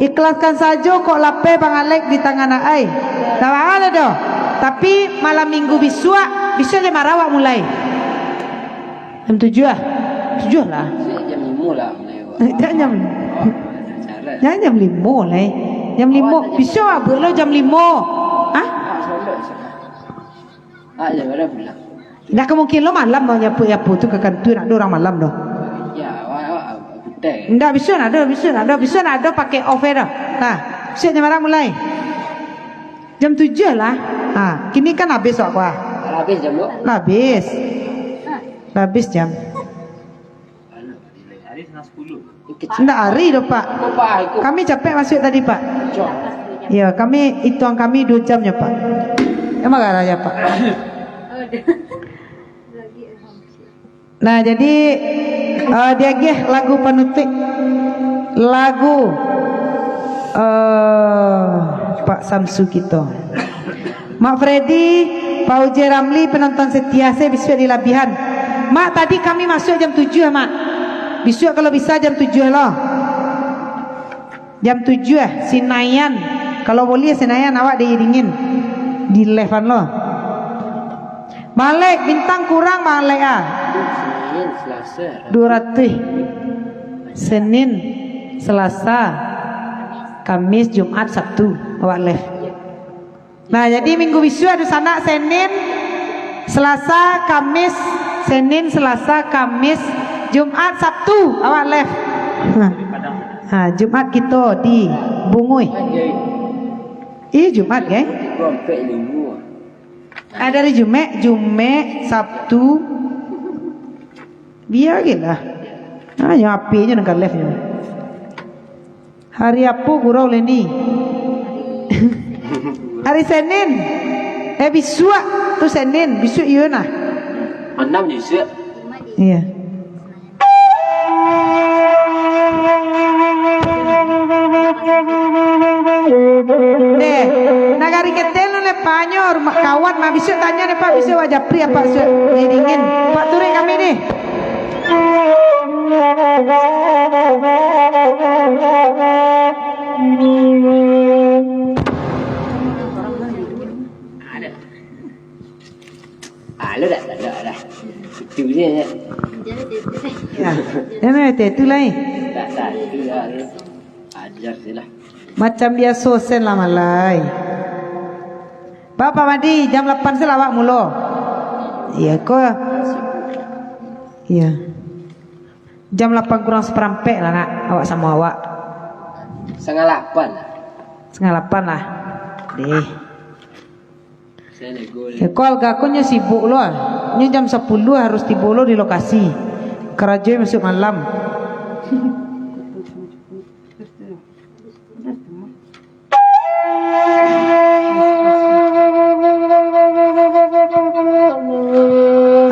Ikhlaskan sajo kok lapeh Bang Alek di tangan Aai. Tabang lah doh. Tapi malam minggu bisuak, bisuak jam bara awak mulai? Jam tujuah ah. Tujuah lah. Jam limo lah mulai. Jan jam, jan jam limo lah, eh. Jam limo. Bisuak abuk lo jam limo. Hah? Ah, jam bara pulang? Ndak ka mungkin lo malam lo nyapu-nyapu tu ka kantua, ndak ado urang malam doh. Ya, awak, awak, awak kutai. Ndak, bisuak ndak ado, bisuak ndak ado, bisuak ndak ado pakai off aja doh. Nah, bisuak jam bara mulai? Jam tujuah lah. Ha, kini kan habis wak kuah. Lah habis jam tu? Lah habis. Lah habis jam. Hari setengah sepuluh. Ndak hari doh, Pak. Kami capek masuak tadi, Pak. Iyo, kami, ituang kami duo jam nyo, Pak. Emang garah ya, Pak. Nah, jadi, eh, diagiah lagu panutuik. Lagu, eh, Pak Samsu kito. Mak Freddy, Pak Uje Ramli, penonton setia se bisuak di Labihan. Mak, tadi kami masuak jam tujuah, Mak. Bisuak kalau bisa jam tujuah lo. Jam tujuah, Senayan. Kalau buliah Senayan, awak di dingin. Di live-an lo. Bang Alek, bintang kurang, Bang Alek, ah. Senin, Selasa, Rabu. Duo ratuih. Senin, Selasa, Kamis, Jumat, Sabtu, awak live. Nah, jadi minggu bisuak, dunsanak, Senin, Selasa, Kamis, Senin, Selasa, Kamis, Jumat, Sabtu, awak live. Nah, nah, Jumat kito di Bunguih. Ih, Jumat, geng. Ah, dari Jumek, Jumek, Sabtu. Bia agiah lah. Ah, nyo api nyo nan ka live nyo. Hari apo, Gurau Leni? Hari Senin. Eh, bisuak tu Senin, bisuak iyo nah. Anam bisuak. Iyo. Deh, nagari ketel nu lepanyo, rumah kawan mah, bisuak tanyo deh, Pak, bisuak Wak Japri apa bisuak? Jadi dingin. Pak, turuik kami nih. Alah, dah, dah, dah, dah. Itu je, ya. Ya. Ya, memang itu, itu lah, eh. Tak, tak, itu dah, dah. Ajar je lah. Macam biaso sen lah, Malai. Bapak Madi, jam lapan sen lah awak mulo. Iyo ko. Iyo. Jam lapan kurang saparampek lah, nak. Awak samo awak. Satangah lapan lah. Satangah lapan lah. Deh. Iko alga ko nyo sibuk lo, ah. Nyo jam sapuluah harus tibo lo di lokasi. Karajo masuak malam.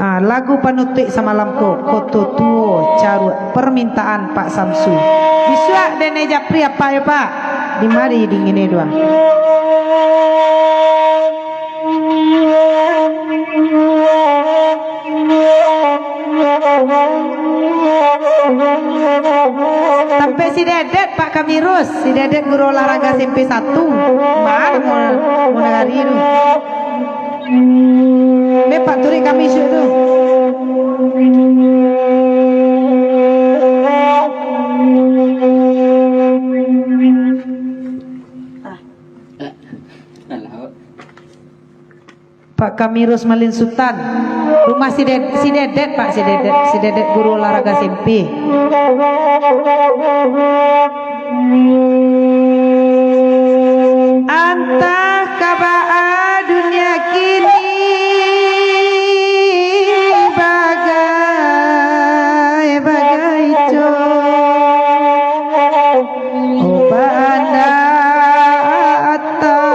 Ah, lagu panutuik samalam ko, Koto Tuo, Caruak, permintaan Pak Samsu. Bisuak dek Nek Japri apak yo, Pak? Di mari dingin e dua. Tampek si Dedet, Pak Kamirus. Si Dedet guru olahraga S M P satu. Mano mau, mau nagari tu. Deh, Pak, turuik kami isuak tu. Pak Kamirus Malin Sutan. Rumah si Ded-, si Dedet, Pak, si Dedet. Si Dedet guru olahraga S M P. Antah ka baa dunia kini, bagai-bagai co. Oba anda atang,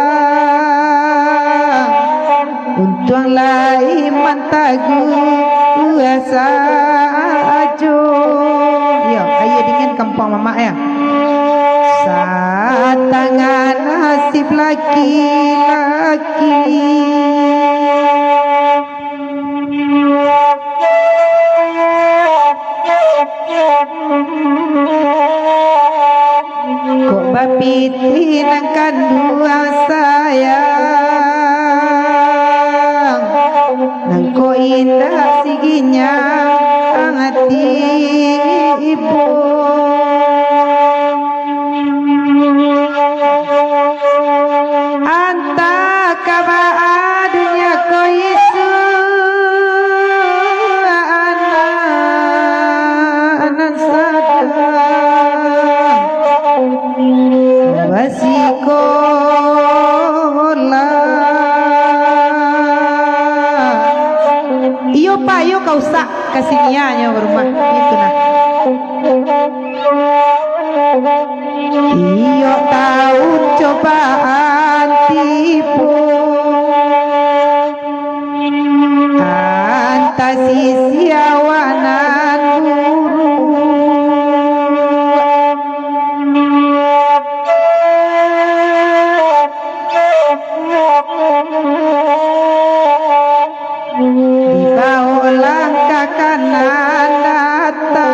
untuang lai mantaguah sajo. Iyo, aia dingin kampuang mamak, yo. Satangah nasib laki-laki. Kok bapitih nan kanduang sayang, nan kok indak siginyang ati ibu. Antah ka baa dunia ko isuak, anak nan sadang basikolah. Iyo, Pak, iyo ka usak, ka sinianyo barumah. Itu nah. Iyo taun cobaan tipu, antah sisi awak nan buruak. Dibaok langkah ka nan datang,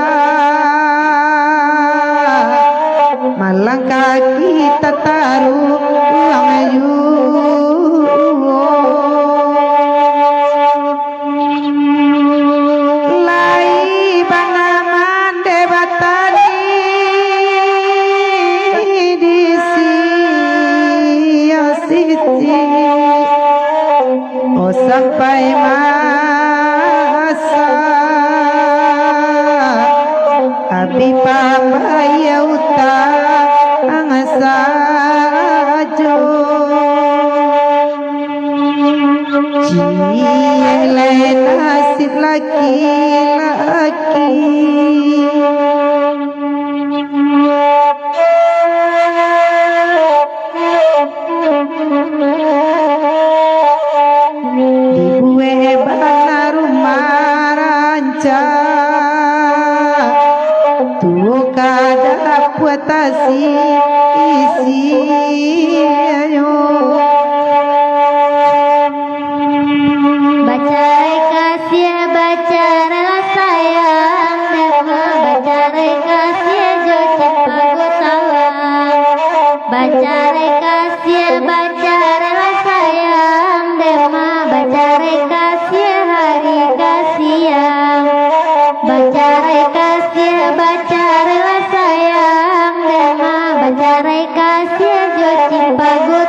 malangkah kita taruang juo. Lai bana mandeh batani di sia siti. Oh, sampai masa abih pabayia utang sajo. Ciek lai nasib laki-laki. Dibuek bana rumah rancak, tuo ka dapua tasi isinyo. Bacarai kasiah, bacarai Jarai kasiah jo cimpago